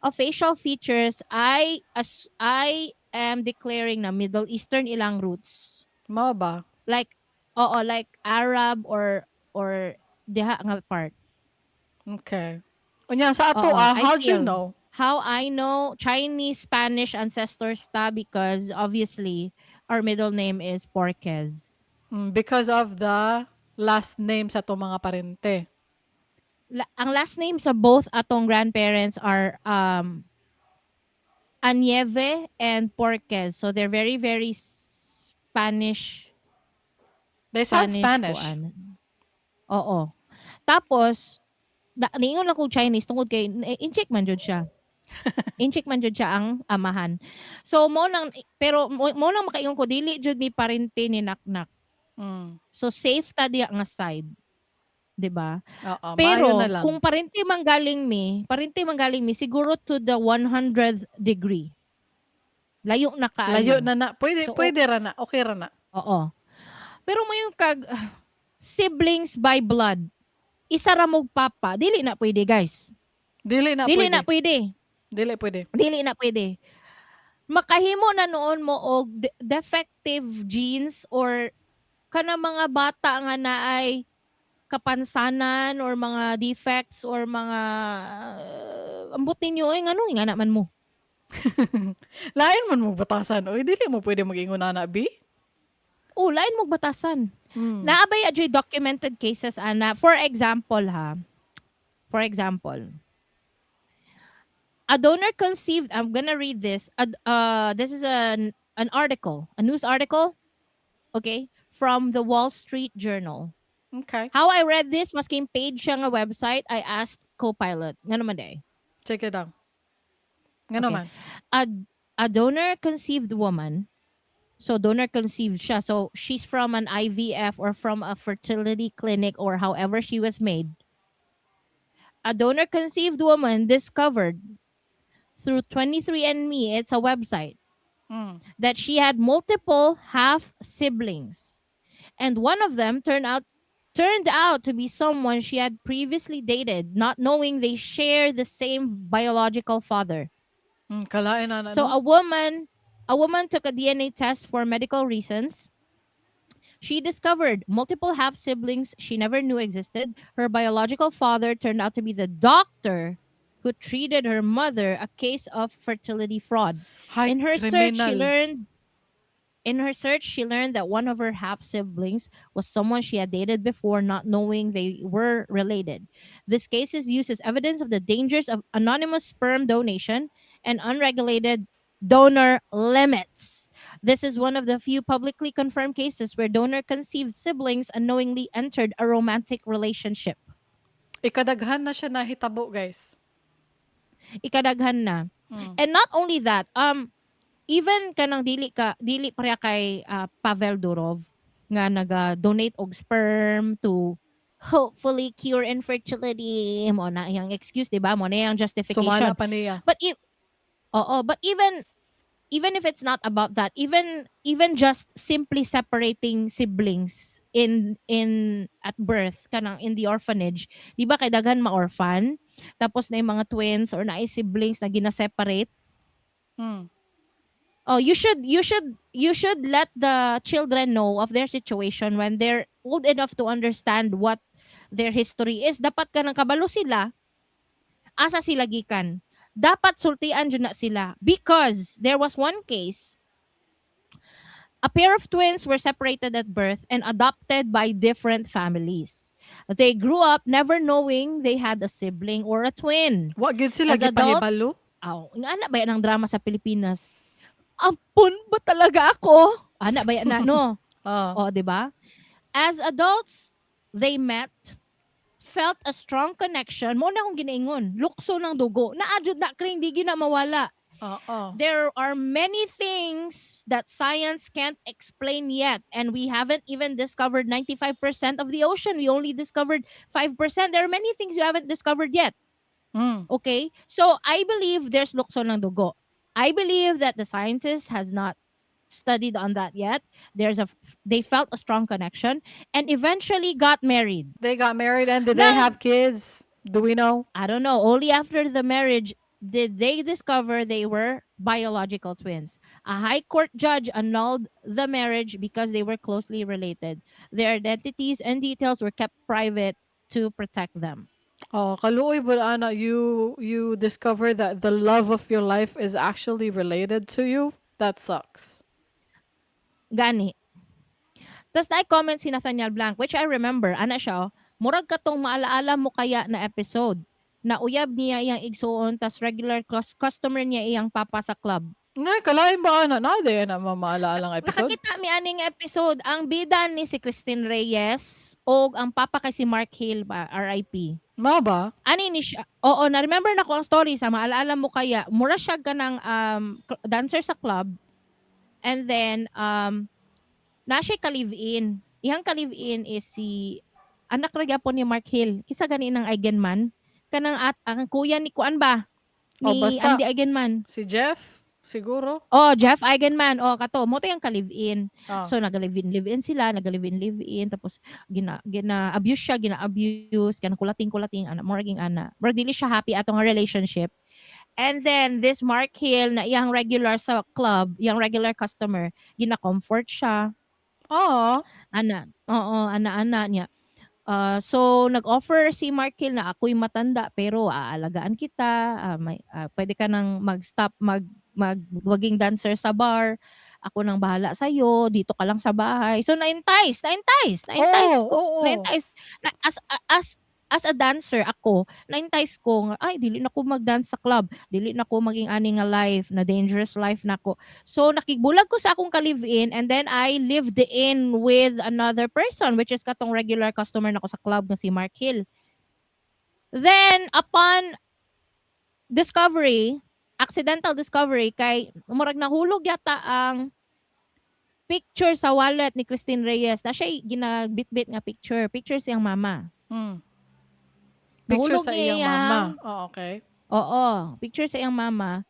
Oh, facial features, I am declaring na Middle Eastern ilang roots. Mao ba? Like, oo, like Arab or diha nga part. Okay. Unya sa ato Oo, ah, I how'd you feel. know? How I know Chinese Spanish ancestors ta because obviously our middle name is Porquez. Because of the last name sa atong mga parente. Ang last name sa both atong grandparents are Anieve and Porquez. So they're very, very Spanish. They sound Spanish. Kuan. Oo. Tapos niingon lang kong Chinese tungod kay eh, Intsik man jud siya. Intsik man jud siya ang amahan. So mo nang pero mo nang makaingon ko dili jud mi parente ni Naknak. So safe ta diya nga side. 'Di ba? Oo, Pero maayo na lang. Kung parente man galing mi siguro to the 100th degree. Layo na kaayo. Layo na na. Pwede, So, pwede ra na. Okay ra na. Oo. Pero mo yung kag siblings by blood. Isa ra mog papa, dili na pwede, guys. Dili na Dili pwede. na pwede. Dili pwede. Dili na pwede. Makahimo na noon mo og defective genes or kana mga bata nga naay kapansanan or mga defects or mga ambot ninyo ay ngano nga naman mo. Lain man mo batasan. Oy, dili mo pwede mag-ingon ana, bi. Oh, lain mo batasan. Naa bay adyoy documented cases ana. For example ha. For example, a donor conceived, I'm gonna read this. This is an article, a news article, okay, from the Wall Street Journal. How I read this, masking page siya nga website, I asked Copilot. Nga naman day. Check it out. Nga naman. A donor conceived woman, so donor conceived siya, so she's from an IVF or from a fertility clinic or however she was made. A donor conceived woman discovered through 23andMe, it's a website, that she had multiple half siblings. And one of them turned out to be someone she had previously dated, not knowing they share the same biological father. Kalain na na. So no? a woman took a DNA test for medical reasons. She discovered multiple half siblings she never knew existed. Her biological father turned out to be the doctor who treated her mother, a case of fertility fraud. Hay, In her search, she kriminal. learned In her search, she learned that one of her half siblings was someone she had dated before, not knowing they were related. This case is used as evidence of the dangers of anonymous sperm donation and unregulated donor limits. This is one of the few publicly confirmed cases where donor conceived siblings unknowingly entered a romantic relationship. Ikadaghan na siya nahitabo, guys. Ikadaghan na. And not only that, even kanang dili pareha kay Pavel Durov nga naga-donate og sperm to hopefully cure infertility, mo na iyang excuse, di ba? Mo na iyang justification. Sumala pa niya. But if Oo, but even if it's not about that, even just simply separating siblings in at birth, kanang in the orphanage, di ba kay daghan ma-orphan? Tapos na yung mga twins or na siblings na gina-separate. Oh, you should let the children know of their situation when they're old enough to understand what their history is. Dapat kanang kabalo sila asa sila gikan. Dapat sultian jud na sila because there was one case, a pair of twins were separated at birth and adopted by different families. They grew up never knowing they had a sibling or a twin. Wa gyud sila As adults, gipahibalo. Aw, nga ana ba yan ang drama sa Pilipinas? Ampon ba talaga ako? Ana ba yan na, no? Ah. O, di ba? As adults, they met, felt a strong connection. Mo na akong ginaingon. Lukso ng dugo. Naa jud na, kring di gyud na mawala. Oo. There are many things that science can't explain yet, and we haven't even discovered 95% of the ocean. We only discovered 5%. There are many things you haven't discovered yet. Okay? So, I believe there's lukso ng dugo. I believe that the scientist has not studied on that yet. They felt a strong connection and eventually got married. They got married and did they have kids? Do we know? I don't know. Only after the marriage did they discover they were biological twins. A high court judge annulled the marriage because they were closely related. Their identities and details were kept private to protect them. Oh, kaluoy ba ana, you discover that the love of your life is actually related to you? That sucks. Gani. Tas na comment si Nathaniel Blanc, which I remember, ana siya, oh, murag katong Maalaala Mo Kaya na episode na uyab niya iyang igsuon, tas regular customer niya iyang papa sa club. Ngay, kalain ba ana? Na na mamaalaalang episode? Nakakita mi aning episode, ang bida ni si Christine Reyes og ang papa kay si Mark Hill ba, RIP. Ma ba? Ani ni siya. Oo, na-remember na ko ang story sa Maalaala Mo Kaya. Mura siya kanang dancer sa club. And then na siya ka-live-in. Iyang ka-live-in is si anak ra gyapon ni Mark Hill. Kisa gani nang Eigenman? Kanang at ang kuya ni kuan ba? Oh, Ni basta. Andy Eigenman. Si Jeff? Siguro? Oh, Jeff Eigenman. Oh, kato mo to yung ka-live-in. Ah. So nag-live-in live-in sila, nag-live-in live-in, tapos gina abuse siya, gina abuse, gina kulating-kulating ana, murag ana. Murag dili siya happy atong relationship. And then this Mark Hill na iyang regular sa club, iyang regular customer, gina-comfort siya. Ah. Ana, oo, ana-ana niya. So nag-offer si Mark Hill na ako'y matanda pero aalagaan kita, may pwede ka nang mag-stop mag maging dancer sa bar. Ako nang bahala sa, dito ka lang sa bahay. So na-entice, na-entice, na-entice ko, na-entice na, as a dancer ako, na-entice ko nga ay, dili na ko mag-dance sa club, dili na ko maging ani nga life, na dangerous life na ko. So nakigbulag ko sa akong ka-live-in and then I lived in with another person, which is katong regular customer nako sa club nga si Mark Hill. Then upon discovery, accidental discovery, kay murag nahulog yata ang picture sa wallet ni Christine Reyes. Na siya ginabitbit nga picture, picture siyang mama. Picture Nahulog sa niya iyang mama. Oh, okay. Oo, picture sa iyang mama.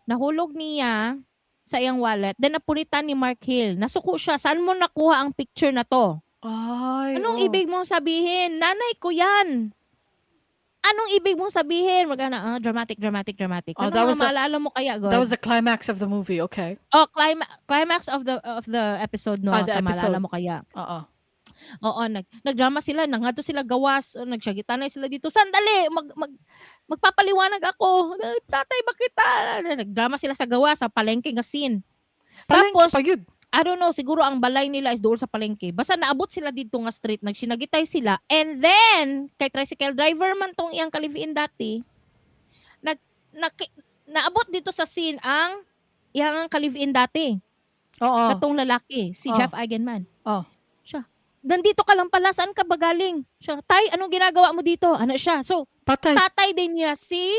Nahulog niya sa iyang wallet. Then napunitan ni Mark Hill. Nasuko siya. "Saan mo nakuha ang picture na to? Ay, Anong oh. ibig mong sabihin? Nanay ko yan." Anong ibig mong sabihin? Magana, ah, dramatic, dramatic, dramatic. Oh, Ano that nga was maalala mo kaya, God? That was the climax of the movie, okay. Oh, climax of the episode, no, Ah, the sa episode. Maalala Mo Kaya. Oo. Oo, nagdrama sila, nangadto sila gawas, oh, nagsiyagitanay sila dito. "Sandali, magpapaliwanag ako. Tatay ba kita?" Nagdrama sila sa gawas, sa palengke nga scene. Palengke Tapos, pa gyud. I don't know, siguro ang balay nila is doon sa palengke. Basta naabot sila dito nga street, nagsinagitay sila. And then, kay tricycle driver man tong iyang ka-live-in dati, naabot dito sa scene ang iyang ka-live-in dati. Katong lalaki, si Jeff Eigenman. Siya, "Nandito ka lang pala, saan ka ba galing?" Siya, "Tay, anong ginagawa mo dito?" Ano siya? So, Patay. Tatay din niya si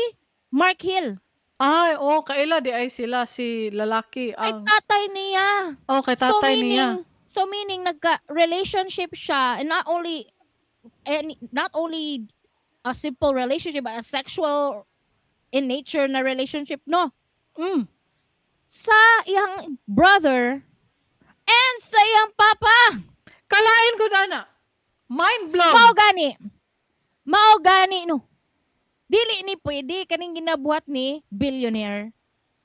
Mark Hill. Ay, oh, kaila diay sila si lalaki Ay, ang tatay niya. Oh, kay So tatay meaning, niya. So meaning nagka-relationship siya and not only a simple relationship but a sexual in nature na relationship, no? Sa iyang brother and sa iyang papa. Kalain ko na. Mind blown. Mao gani. Mao gani, no. Dili ni pwede kaning ginabuhat ni billionaire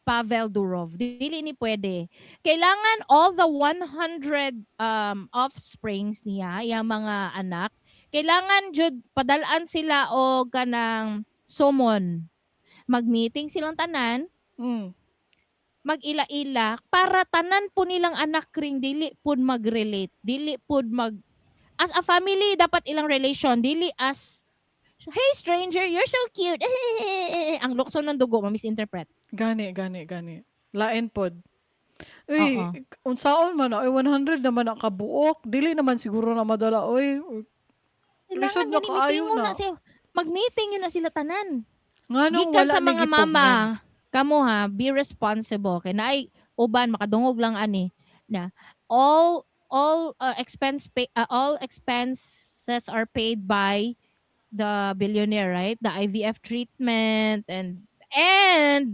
Pavel Durov. Dili ni pwede. Kailangan all the 100 offsprings niya, yung mga anak, kailangan jud padalaan sila og kanang summon. Mag-meeting silang tanan, mag-ila-ila para tanan po nilang anak ring dili pud mag-relate, dili pud mag as a family dapat ilang relation, dili as "Hey stranger, you're so cute." Ang lukso ng dugo, ma-misinterpret. Gani, gani, gani. Lain pod. Uy, Oo. Unsaon man na, uy, 100 naman ang kabuok. Dili naman siguro na madala, uy. Kailangan Lisod na gani kaayo meeting mo na. na siya. Mag-meeting yun na sila tanan. Nganong Gikan wala sa ni mga gipugnan? mama, kamo ha, be responsible. Kay naay uban makadungog lang ani na all expenses are paid by the billionaire, right? The IVF treatment and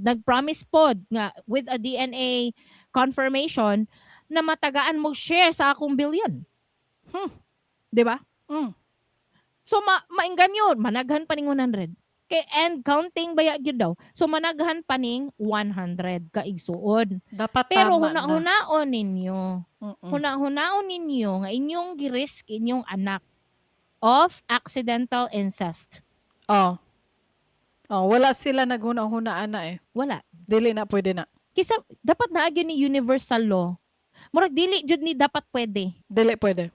nag-promise pod nga with a DNA confirmation na matagaan mo share sa akong billion. 'Di ba? Mm. So mainggan yun, managhan pa ning 100. Kay and counting baya gyud daw. So managhan pa ning 100 ka igsuon. Dapat Pero tama na. huna-hunaon ninyo. Huna-hunaon ninyo nga inyong gi-risk inyong anak of accidental incest. Oh. Oh, wala sila naghuna-hunaan na eh. Wala. Dili na pwede na. Kisa dapat naa gyud ni universal law. Murag dili jud ni dapat pwede. Dili pwede.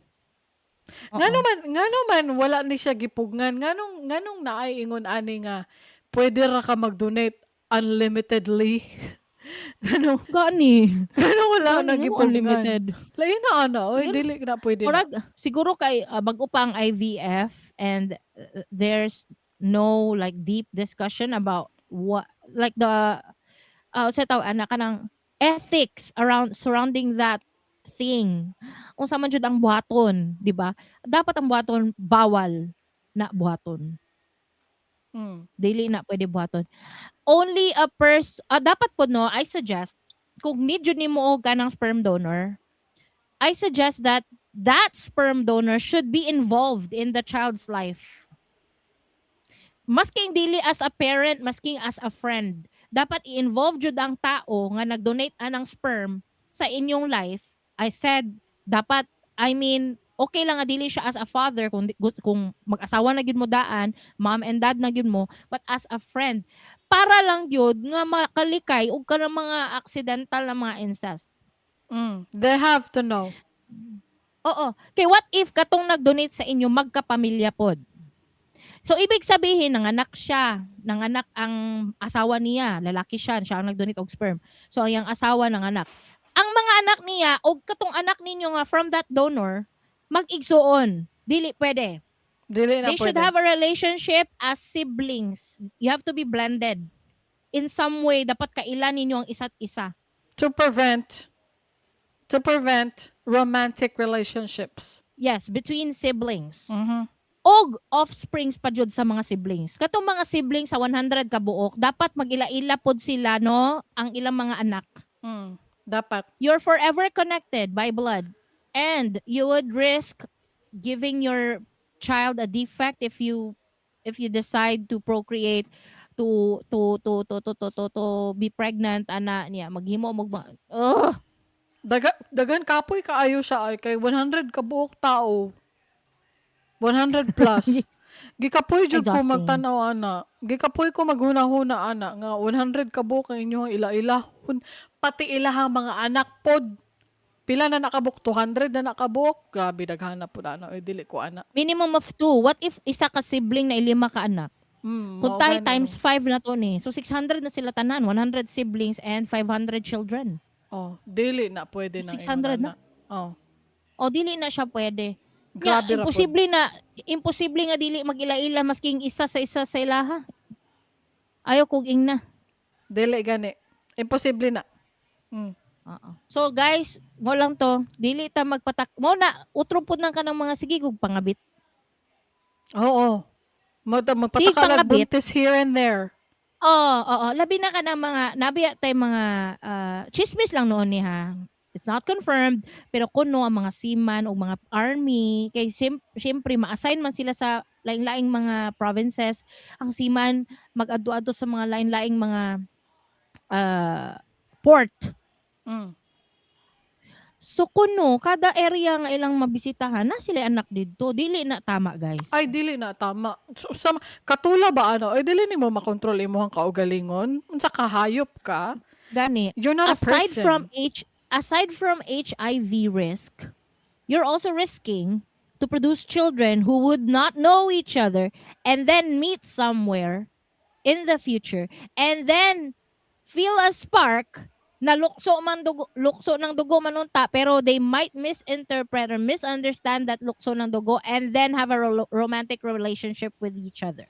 Oo. Ngano man wala ni siya gipugngan, nganong naay ingon ani nga pwede ra ka mag-donate unlimitedly? Nganong Gani. nganong wala Gani na nga, gipugngan? unlimited. Lain na ana, oy, dili na pwede na. Murag siguro kay bago pa ang IVF and there's no like deep discussion about what like the sa tawag ana kanang ethics around surrounding that thing. Unsa man jud ang buhaton, di ba? Dapat ang buhaton bawal na buhaton. Dili na pwede buhaton. Only a person dapat po, no, I suggest kung need jud nimo og kanang sperm donor, I suggest that that sperm donor should be involved in the child's life. Masking dili as a parent, masking as a friend, dapat i-involve jud ang tao nga nag-donate anang sperm sa inyong life. I said dapat, I mean, okay lang nga dili siya as a father kung mag-asawa na gyud mo daan, mom and dad na gyud mo, but as a friend para lang gyud nga makalikay og kanang mga accidental na mga incest. They have to know. Oo. Kay what if katong nag-donate sa inyo magkapamilya pod? So ibig sabihin nanganak siya, nanganak ang asawa niya, lalaki siya, siya ang nag-donate og sperm. So ang iyang asawa nanganak. Ang mga anak niya og katong anak ninyo nga from that donor mag-igsuon. Dili pwede. Dili na They should pwede. have a relationship as siblings. You have to be blended. In some way, dapat kailan ninyo ang isa't isa. To prevent romantic relationships. Yes, between siblings. Og offsprings pa jud sa mga siblings. Katong mga siblings sa 100 ka buok, dapat mag-ila-ila pod sila, no, ang ilang mga anak. Dapat. You're forever connected by blood. And you would risk giving your child a defect if you If you decide to procreate, to be pregnant ana niya, maghimo mo ugh. Dagan kapoy kaayo siya ay kay 100 ka buok tao. 100 plus. Gikapoy jud ko Exhausting. magtan-aw ana. Gikapoy ko maghuna-huna ana nga 100 ka buok ang inyong ila-ilahon, pati ilahang mga anak pod. Pila na nakabuk? 200 na nakabuk? Grabe, daghana pod ana. Oy, dili ko ana. Minimum of two. What if isa ka sibling na lima ka anak? Kung Mao tayo gani, times no. 5 na to ni. So 600 na sila tanan, 100 siblings and 500 children. Oh, dili na pwede na 600 ingon na. ana. Oh. O dili na siya pwede. Nga, Grabe ra pod. imposible nga dili mag-ila-ila masking isa sa ilaha. Ayaw kog ingna. Dili gani. Imposible na. Oo. So guys, mo lang to, dili ta magpatak mo na utro pud nang kanang mga sige kog pangabit. Oo. Sige, Magpataka lag pangabit. buntis here and there. Oo. Labi na ka ng mga nabiya tay mga chismis lang noon ni ha. It's not confirmed, pero kuno ang mga seaman o mga army kay syempre ma-assign man sila sa laing-laing mga provinces. Ang seaman mag-adto-adto sa mga laing-laing mga port. So kuno kada area nga ilang mabisitahan na sila anak didto. Dili na tama, guys. Ay, dili na tama. So, sa, katula ba ano? Ay, dili nimo makontrol imong kaugalingon. Unsa ka, hayop ka? Gani. You're not a Aside person. Aside from HIV risk, you're also risking to produce children who would not know each other and then meet somewhere in the future and then feel a spark na lukso man dugo, lukso ng dugo man unta, pero they might misinterpret or misunderstand that lukso ng dugo and then have a romantic relationship with each other.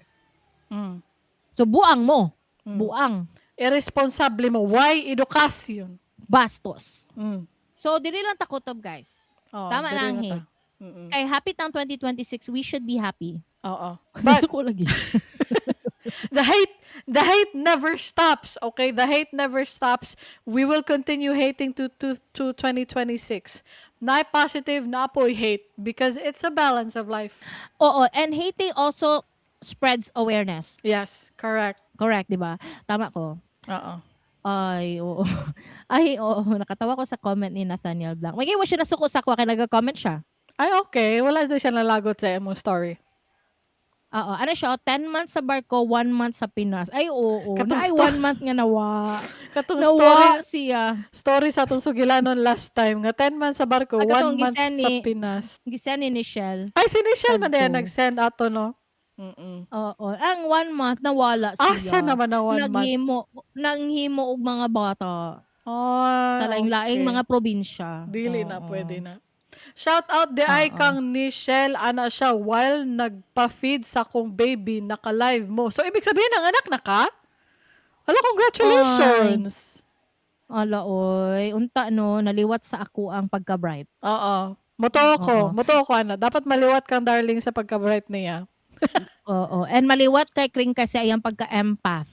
So buang mo. Buang. Irresponsible mo. Why edukasyon? Bastos. So dili lang takutob, guys. Oh, Tama dili na ang na ta. hate. Kay happy tang 2026, we should be happy. Oo. But Gusto ko lagi. the hate never stops, okay? The hate never stops. We will continue hating to 2026. Na positive, na po'y hate because it's a balance of life. Oo, and hating also spreads awareness. Yes, correct. Correct, di ba? Tama ko. Oo. Ay, oo. Ay, oo. Nakatawa ko sa comment ni Nathaniel Blanc. Magay mo siya nasuko sa ako kay nag-comment siya. Ay, okay. Wala na siya nalagot sa imong story. Oo. Ano siya? 10 months sa barko, 1 month sa Pinas. Ay, oo. Katong Na, ay, 1 month nga nawa. Katong Nawa story, siya. Story sa atong sugilanon last time nga 10 months sa barko, Ah, katong 1 month gisend sa Pinas. Gisend ni Nichelle. Ay, si Nichelle man din Sadto. nag-send ato, no? Oo. Ang 1 month, nawala siya. Asa naman na 1 month? Nanghimo og mga bata. Oh, Sa laing-laing okay. mga probinsya. Dili na, Oo. pwede na. Shout out di ay Oo. kang Nichelle, ana siya, while nagpa-feed sa kong baby, naka-live mo. So, ibig sabihin, ang anak na ka? Hala, congratulations! Ala, oy. Unta, no, naliwat sa ako ang pagka-bright. Oo. Motoo ko. Oo. Motoo ko, ana. Dapat maliwat kang darling sa pagka-bright niya. Oo. And maliwat kay Kring kasi ay ang pagka-empath.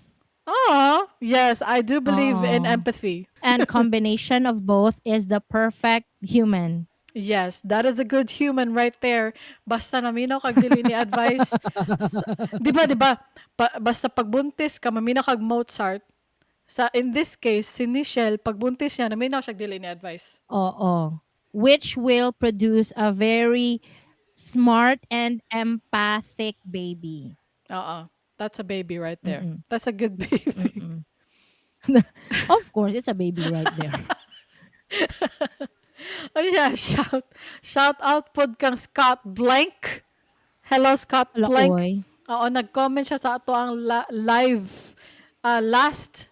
Oh, yes, I do believe in Oo. empathy. And combination of both is the perfect human. Yes, that is a good human right there. Basta naminaw kag dili ni advice. Di ba? Basta pagbuntis ka, maminaw kag Mozart. Sa in this case, si Nichelle, pagbuntis niya, naminaw siya dili ni advice. Oo. Which will produce a very smart and empathic baby. Oo. That's a baby right there. That's a good baby. Of course, it's a baby right there. Oh yeah, shout out pod kang Scott Blank. Hello, Scott Ala, Blank. oy. Oo, nag-comment siya sa ato ang live last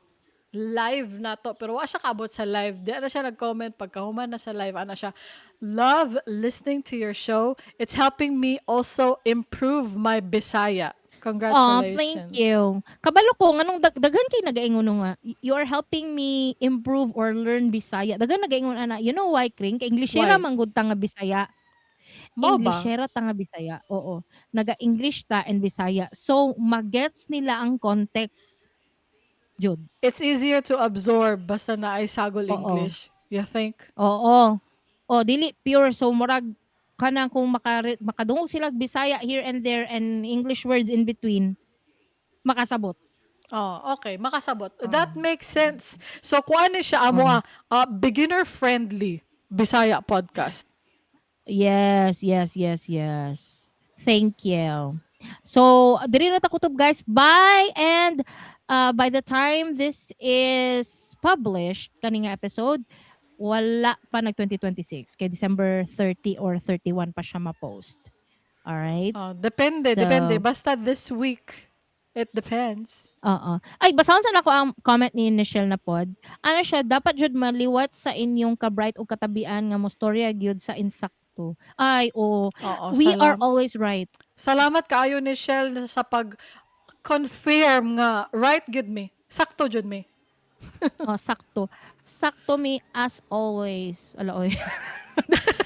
live na to, pero wa siya kaabot sa live. Di na siya nag-comment pagkahuman na sa live ana siya. "Love listening to your show. It's helping me also improve my Bisaya. Oh, Congratulations." thank you. Kabalo ko nganong daghan kay nagaingon nga you are helping me improve or learn Bisaya. Daghan nagaingon ana. You know why, Kring? Kay Englishera Why? man gud ta nga Bisaya. Mao ba? Englishera ta nga Bisaya. Oo. Naga-English ta and Bisaya. So magets nila ang context. Jud. It's easier to absorb basta na ay sagol Oo. English. You think? Oo. O dili pure, so murag Kanang kung makadungog sila Bisaya here and there and English words in between, makasabot. Oh, okay, makasabot. That makes sense. So kuan ni siya amo beginner friendly Bisaya podcast. Yes. Thank you. So, diri na ta kutob, guys. Bye, and by the time this is published, kani nga episode, wala pa nag 2026. Kay December 30 or 31 pa siya ma-post. All right? Oh, depende, So, depende. Basta this week, it depends. Oo. Ay, basahon sa nako ang comment ni Nichelle na pod. Ano siya, dapat jud maliwat sa inyong ka-bright o katabian nga mostorya gyud sa insakto. Ay, oh, Oo, we are salam. Always right. Salamat kaayo, Nichelle, sa pag confirm nga right gid mi. Sakto jud mi. Oh, sakto. Sakto me as always. Ala, oy.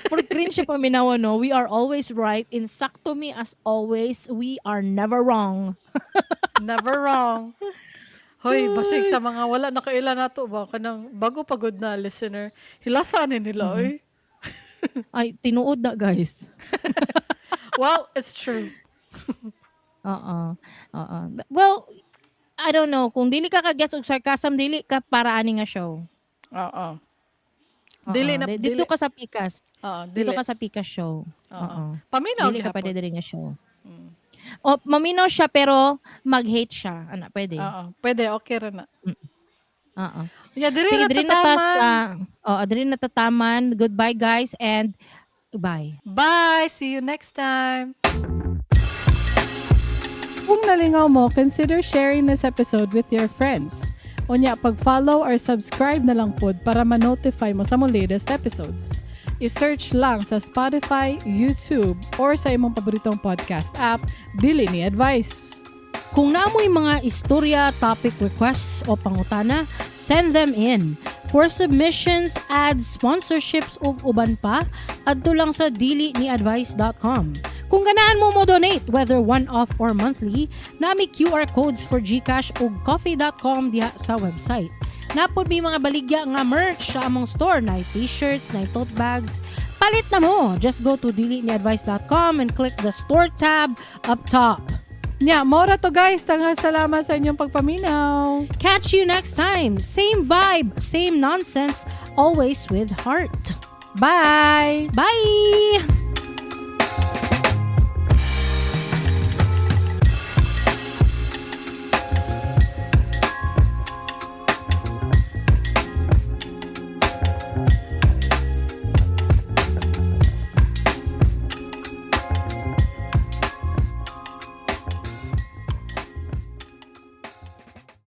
Puro cringe siya paminawa, no? We are always right. Insakto me as always. We are never wrong. Never wrong. Hoy, basig sa mga wala na kaila nato ba kanang bago pagod na listener. Hilasan ni nila oy. Ay, tinuod na, guys. Well, it's true. Oo. Oo. Well, I don't know. Kung dili ka kagets og sarcasm, dili ka para ani nga show. Oo. Oo. Dili na Dito dili. ka sa Pikas. Oo, Dito dili. ka sa Pikas show. Oo. Oo. Paminaw Dili ka gihapon. pwede diri nga show. O, maminaw siya pero mag-hate siya. Ana, pwede. Oo, pwede, okay ra na. Oo. Yeah, diri Sige, na diri na ta tataman. sa, oo, diri na tataman. Goodbye, guys, and bye. Bye! See you next time! Kung nalingaw mo, consider sharing this episode with your friends. Unya, pag-follow or subscribe na lang pod para ma-notify mo sa mong latest episodes. I-search lang sa Spotify, YouTube, or sa imong paboritong podcast app, Dili Ni Advice. Kung naamoy mga istorya, topic requests o pangutana, send them in. For submissions, ads, sponsorships ug uban pa, adto lang sa diliniadvice.com. Kung ganahan mo mo donate, whether one-off or monthly, nami QR codes for GCash ug ko-fi.com diha sa website. Napod may mga baligya nga merch sa among store, na t-shirts, na tote bags. Palit na mo! Just go to diliniadvice.com and click the store tab up top. Nya, mao ra to, guys. Daghang salamat sa inyong pagpaminaw. Catch you next time. Same vibe, same nonsense, always with heart. Bye! Bye!